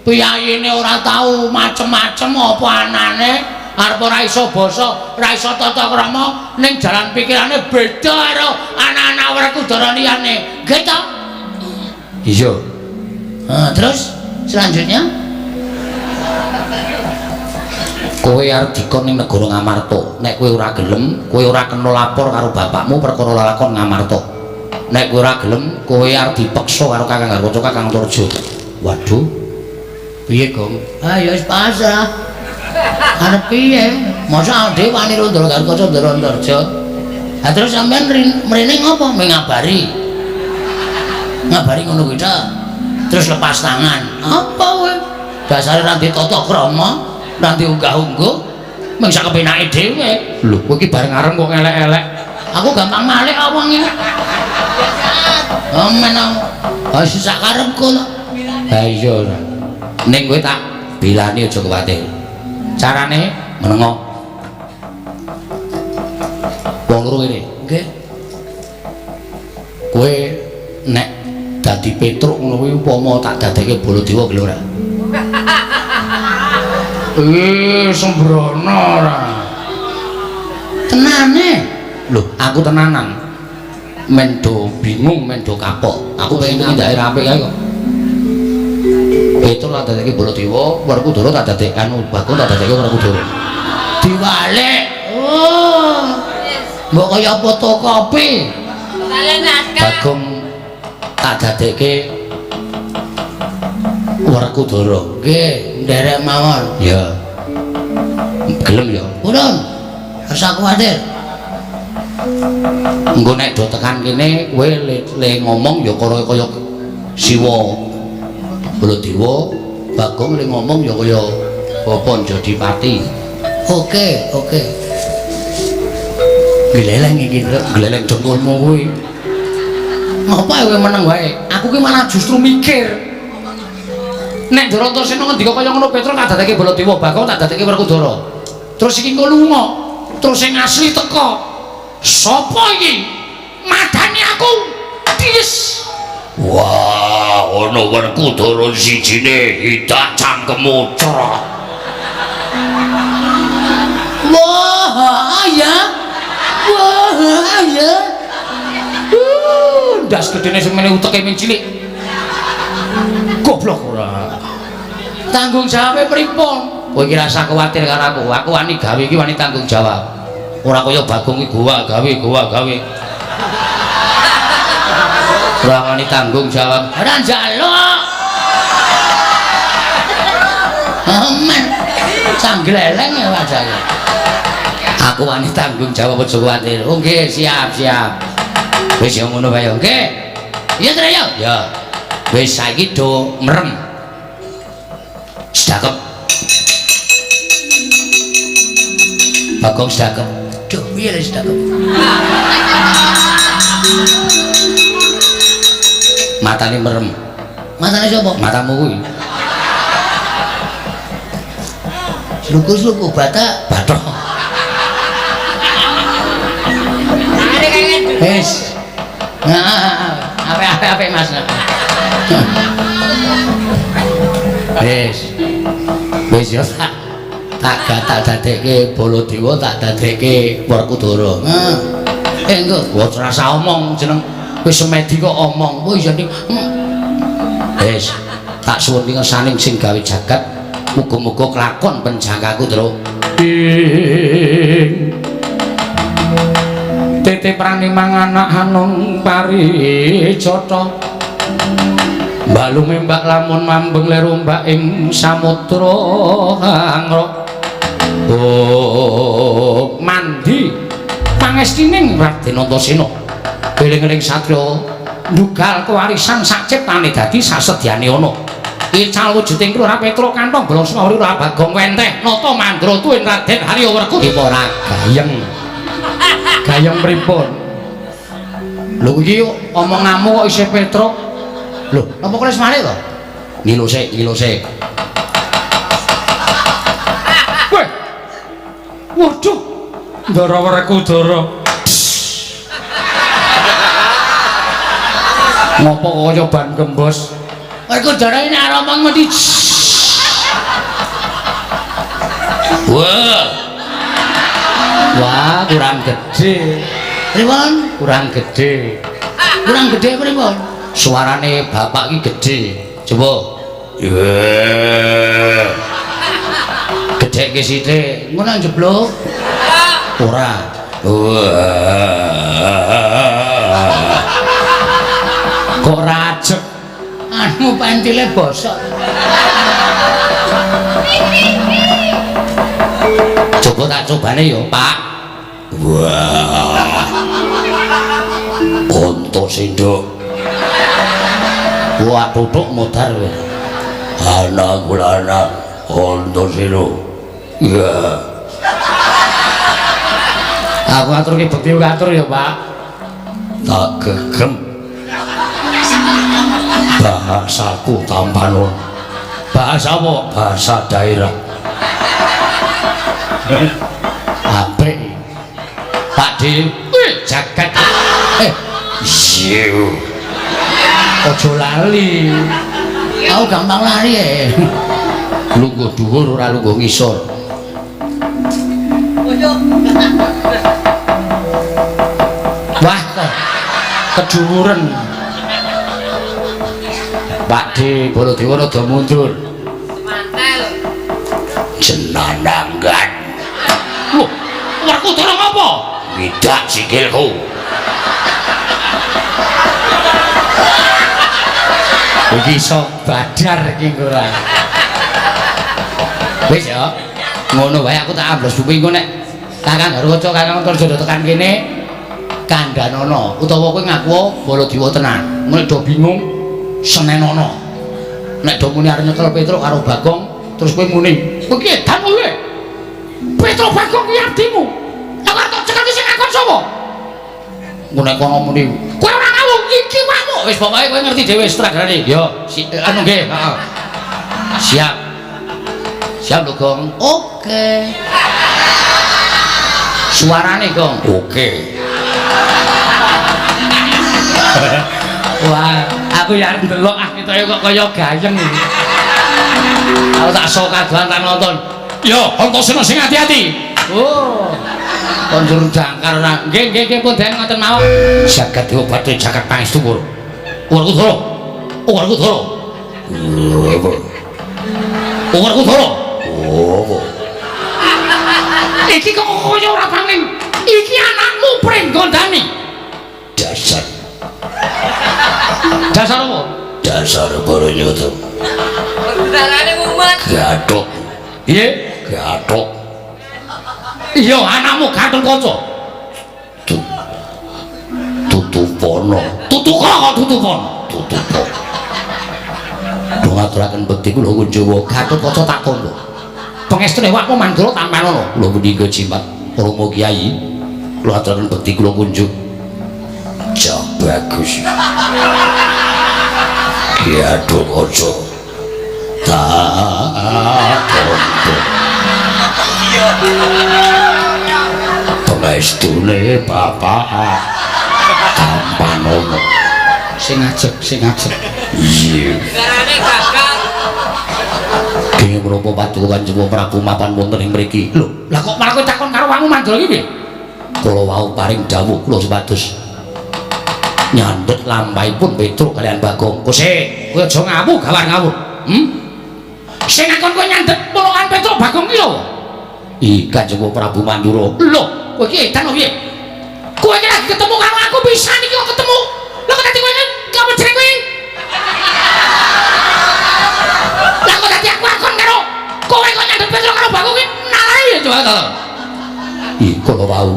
Piyayine ora tau macem-macem apa anane, arep ora iso basa, ora iso tata krama, ning jalan pikirane beda karo anak-anak Werkudara liyane. Nggih to? Iya. Nah, terus selanjutnya Kowe arep dikon ning negara Ngamarta. Nek kowe ora gelem, kowe ora kena lapor karo bapakmu perkara lelakon Ngamarta. Nek kowe ora gelem, kowe arep dipeksa karo Kakang Garwaca, Kakang Antarja. Waduh. Piye, Gong? Ah ya wis pasrah. Arep piye? Masa dhewe wani karo Ndara Garkaca Ndara Antarja. Lah terus sampean mrene ngopo? Mengabari. Ngabari ngono kuwi ta. Terus lepas tangan. Apa kowe? Dasare ra ndek tata krama, ra ndek unggah-ungguh, mung sak kepenake dhewe. Lho, kowe iki bareng areng kok ngelek-elek. Aku gampang malik kok wonge. Amen aku. Ah sak karepku to. Ha iya ora. Ning kowe tak bilani aja kuwatir. Carane menengo. Wong loro kene. Nggih. Kowe nek dadi Petruk ngono kuwi upama tak dadekke Baladewa gelem ora? Sembrono ora. Tenane. Lho, aku tenanan. Men do bingung, men do kapok. Aku pengen ndake apik kae kok. Petro tak dadekke Baladewa, Werkudara tak dadekke anu Bagong tak dadekke Werkudara. Diwalik. Oh. Mbok kaya fotokopi. Bagong tak dadekke Werkudara. Nggih, nderek mawon. Ya. Gelem ya. Purun. Rasa kuwatir. Engko nek do tekan kene kowe le ngomong ya kaya Siwa Baladewa, Bagong le ngomong ya kaya Bapak Jodipati. Oke, oke. Gleleng iki, Nduk, gleleng dengkulmu kuwi. Ngopo kowe meneng wae? Aku ki malah justru mikir. Nek Ndara Antasena ngendika kaya ngono Petro tak dadekke Baladewa, Bagong tak dadekke Werkudara. Terus iki engko lunga, terus sing asli teka. Sopo iki? Madani aku. Dies. Wah, ana Werkudara sijine idak cangkemmu cerot. Wah, ya. Wah, ya. Ndas gedene semene uteke min cilik. Goblok ora. Tanggung jawabe pripun? Kowe iki rasa kuwatir karo aku. Aku wani gawe iki wani tanggung jawab. Ora kaya Bagong iki gowa gawe gowa gawe. Ora wani tanggung jawab. Ora njaluk. Aman. Canggleleng ya wajahe. Aku wani tanggung jawab aja kuwatir. Oh nggih, siap, siap. Wis ya ngono wae nggih. Iya Tru ya. Ya. Wis saiki do merem. Sedakep. Bagong sedakep. Duh, piye lho sedakep? Matane merem. Matane sapa? Matamu kuwi. Sluku-sluku batak. Bathok. Wis. Nah, apik-apik Mas. Wis. Wis ya tak dadekke Baladewa, tak dadekke Werkudara. Heeh. Engko wis rasa omong jeneng wis semedi kok omong. Oh iya ning. Wis tak suwun ngersaning sing gawe jagat muga-muga kelakon penjangkaku, Truk. Tete prani manganak hanung parijata. Balume mbak lamun mambeng lir ombak ing samudra hangra. Oh, mandi pangestining Raden Antasena. Eling-eling satriya ndugal kewarisan saciptane dadi sasedyane ana. Ical wujuding Kelurahan Petro kantong bolong semawuri ora Bagong wenteh nata mandra tuwin Raden Harya Werkudara ora gayeng. Gayeng pripun? Lho iki omonganmu kok isih Petro. Lho, napa kok wis malik to? Ngilo sik, ngilo sik. Weh. Waduh. Ndara Werkudara. Ngopo kaya ban gembos? Werkudara ini arep omong mesti. Wah. Wah, kurang gede. Pripun? Kurang gede. Kurang gede pripun? Suarane bapak iki gede. Coba. Yeah. Gedhekke sithik. Ngono jeblok. Ora. Wah. Kok rajek? Anu pentile bosok. Coba tak cobane ya, Pak. Wah. Antasena. Wah, tutuk modar kowe. Ana kulana Antasena. Ya. Aku aturke bekti atur ya, Pak. Tak gegem. Bahasaku tampanon. Bahasa apa? Bahasa daerah. Apik. Pak D, jagat. Siu. Aja lali. Aku gampang lali e. Lungguh dhuwur ora lungguh ngisor. Wah, kedhuwuren. Pak D Baladewa rada mundur. Mantel. Jenananggan. Lho, Werkudara ngapa? Ngidak sikilku. Iki iso badar iki ora. Wis ya. Ngono wae aku tak ambles bumi engko nek Kakang Garukaca Kakang Antarja tekan kene kandhanono utawa kowe ngaku Baladewa tenan. Nek do bingung senenono. Nek do muni arep nyekel Petruk karo Bagong terus kowe muni, "Kowe iki edan kowe." Petruk Bagong kuwi abdimu. Lah kok tak cekel sing ngakon sapa? Engko nek kono muni, "Kowe ora ngawur iki wamu." Wis pokoke kowe ngerti dhewe sutradarane. Yo, anu nggih, heeh. Siap. Siap lho, Gong. Oke. Suarane, Gong. Oke. Wah, aku ya arep ndelok ah ketoke kok kaya gayeng iki. Aku tak sok kadoan tak nonton. Yo, Antasena sing ati-ati. Oh. Konjur jangkar ora. Nggih, nggih, nggih pun den ngoten mawon. Jagat dewa bathe jagat pangestu kula. Werkudara. Werkudara. Werkudara. Oh. Iki kok kaya ora pangling. Iki anakmu Pringgondani. Dasar. Dasar apa? Dasar Baranyata. Perbendaharane mumet. Gathuk. Piye? Gathuk. Iya, anakmu Gathutkaca. Tutupono. Tutuka kok tutupono. Tutupo. Do ngaturaken bekti kula Kunjawa Gathutkaca tak kandha. Pangestune awakmu Mandura tampanono. Kula punika jimat Rama Kyai. Kula aturaken bekti kula kunjuk. Jah bagus. Gathutkaca. Tak kandha. Pangestune bapak tampanono. Sing ajeg, sing ajeg. Iya. Garane gagal. Dene menapa paduka Kanjeng Prabu mapan wonten ing mriki? Lho, lah kok malah kowe takon karo wangmu Mandura iki piye? Kula wau paring dawuh kula supados nyandhet lampahipun Petruk kalian Bagong. Kose, kowe aja ngawu gawar ngawur. Sing ngakon kowe nyandhet polokan Petruk Bagong ki lho. Ih, Kanjeng Prabu Mandura. Lho, kowe iki edan piye? Kowe iki lagi ketemu karo aku pisan iki kok ketemu. Lho kok dadi kowe iki apa jeneng kowe? Lah kok dadi aku akon karo kowe kok nyandhet Petruk karo Bagong ki nalai ya coba to. Ih, kula wau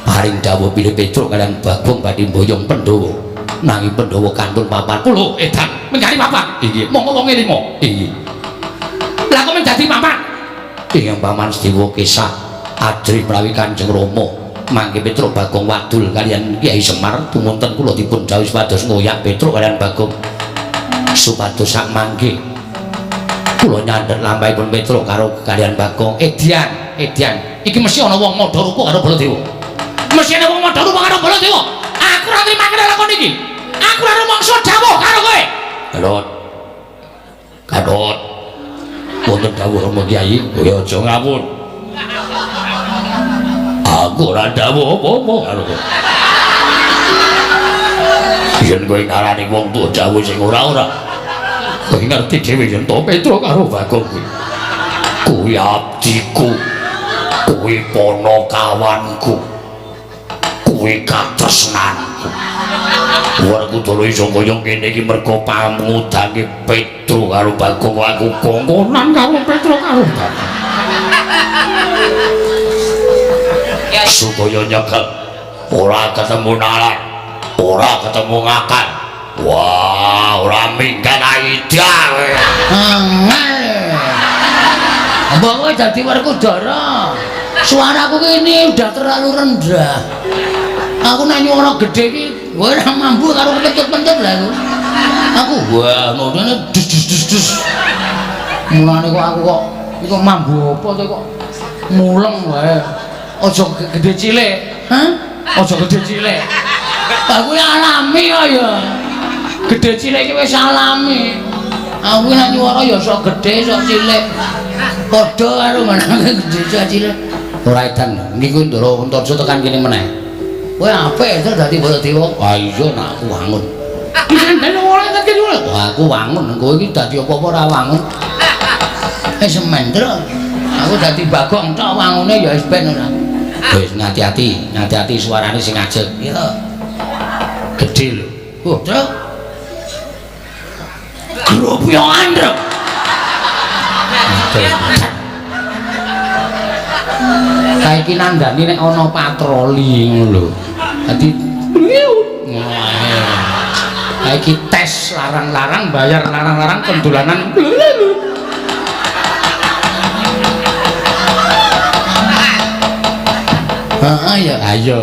paring dawuh pilih Petruk kalian Bagong badhe mboyong Pandhawa. Nanging Pandhawa kantun papat. Lho, edan mengkari papat. Inggih. Monggo wonge lima. Inggih. Lah kok menjadi papat? Ingkang paman Sedewa Kesah ajrih menawi Kanjeng Rama mangke Petruk Bagong wadul kalian Kyai Semar tumunten kula dipun dawuhi supados ngoyak Petruk kalian Bagong supados sak mangke kula nyandhet lampahipun Petruk karo kalian Bagong. Edian, edian iki mesti ana wong madha rupa karo Baladewa. Mesti ana wong madha rupa karo Baladewa. Aku ora trima karo lakon iki. Aku ora rumangsa dawuh karo kowe. Gatot. Gatot. Wonten dawuh Rama Kyai, kowe aja ngawur. Aku ora dawuh apa-apa karo kowe. Yen kowe ngarani wong tuwa dawuh sing ora-ora, kowe ngerti dhewe yen to Petruk karo Bagong kuwi. Kuwi abdiku. Kuwi ponokawanku. Kuwi katresnanku. Werkudara iso kaya ngene iki mergo pamudange Petruk karo Bagong. Aku kongkonan karo Petruk karo Bagong. Supaya nyekel ora ketemu nalar, ora ketemu ngakal. Wah, ora minggat aida kowe. Mbok kowe dadi Werkudara. Suaraku ini udah terlalu rendah. Aku nek nyuara gedhe iki kowe ora mampu karo kentut-kentut lah aku. Aku wah ngene dus dus dus dus. Mulane kok aku kok iki kok mambu apa to kok muleng wae. Aja gedhe cilik. Hah? Aja gedhe cilik. Aku alami kok ya. Gedhe cilik iki wis alami. Aku nek nyuara ya sok gedhe sok cilik. Padha karo menange gedhe sok cilik. Ora edan niku Ndara Antarja tekan kene meneh. Kowe apik to dadi Baladewa. Ah iya nak aku wangun. Iki iki. Wah, aku wangun, kowe iki dadi apa-apa ora wangun. Wis mendro. Aku dadi Bagong tok wangune ya wis ben ora. Wis ngati-ati, ngati-ati suarane sing ajeg. Ya. Gedhe lho. Oh, Truk. Gropyokan, Truk. Saiki nandani nek ana patroli ngono lho. Dadi saiki tes larang-larang, bayar larang-larang pendolanan. Heeh ya, ayo.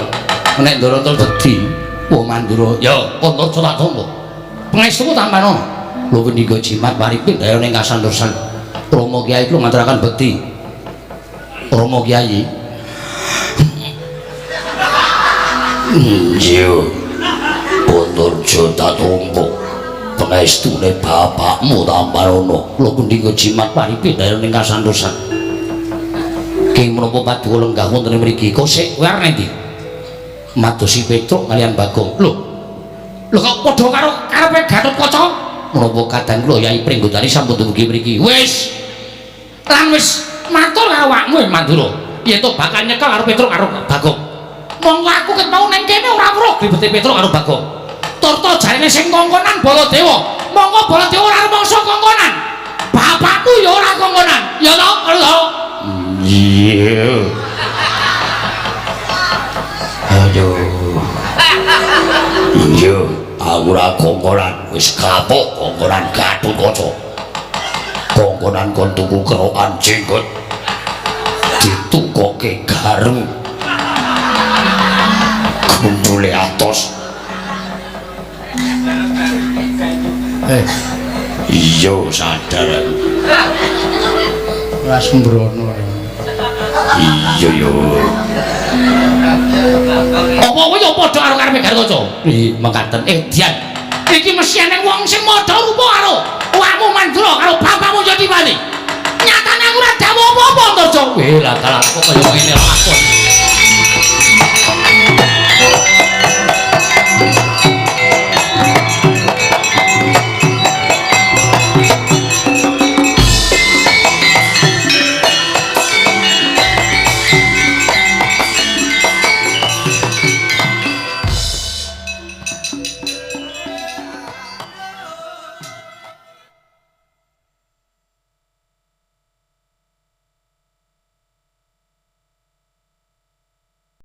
Nek Ndorata wedi, wah Mandura, ya Antarja tak tampa. Pangestuku tampanono. Lho pendhika jimat paripin daya ning kasantosan. Rama Kyai kula ngaturaken bekti. Rama Kyai. Iya. Antarja tak tampa. Pangestune bapakmu tampanono. Kula pendhika jimat paripin daya ning kasantosan. Ki menapa paduka lenggah wonten mriki? Kosek kowe arep endi? Madosi Petruk kalian Bagong. Lho. Lho kok padha karo karepe Gatotkaca? Menapa kadang kula Yai Pringgondani sampun dumugi mriki. Wis. Lan wis matur karo awakmu Mandura. Yen to bakal nyekel karo Petruk karo Bagong. Monggo aku ket mau nang kene ora weruh gribete Petruk karo Bagong. Turta jarene sing kongkonan Baladewa. Monggo Baladewa ora rumangsa kongkonan. Bapakku ya ora kongkonan. Ya to, ngono to? Iya. Aduh. Iya, aku ora kongkonan, wis kapok kongkonan Gatotkaca. Kongkonan kon tuku kerokan jenggot. Ditukoke garu. Gundule atos. Iya, sadar aku. Ora sembrono. Iya yo. Apa kowe yo padha karo karepe Gatotkaca? Ih, mekaten. Dian. Iki mesti eneng wong sing madha rupa karo awakmu Mandura karo bapakmu Jatipati. Nyatane aku ora dawuh apa-apa, Antarja. Weh, lah kalah kok kaya ngene lakon.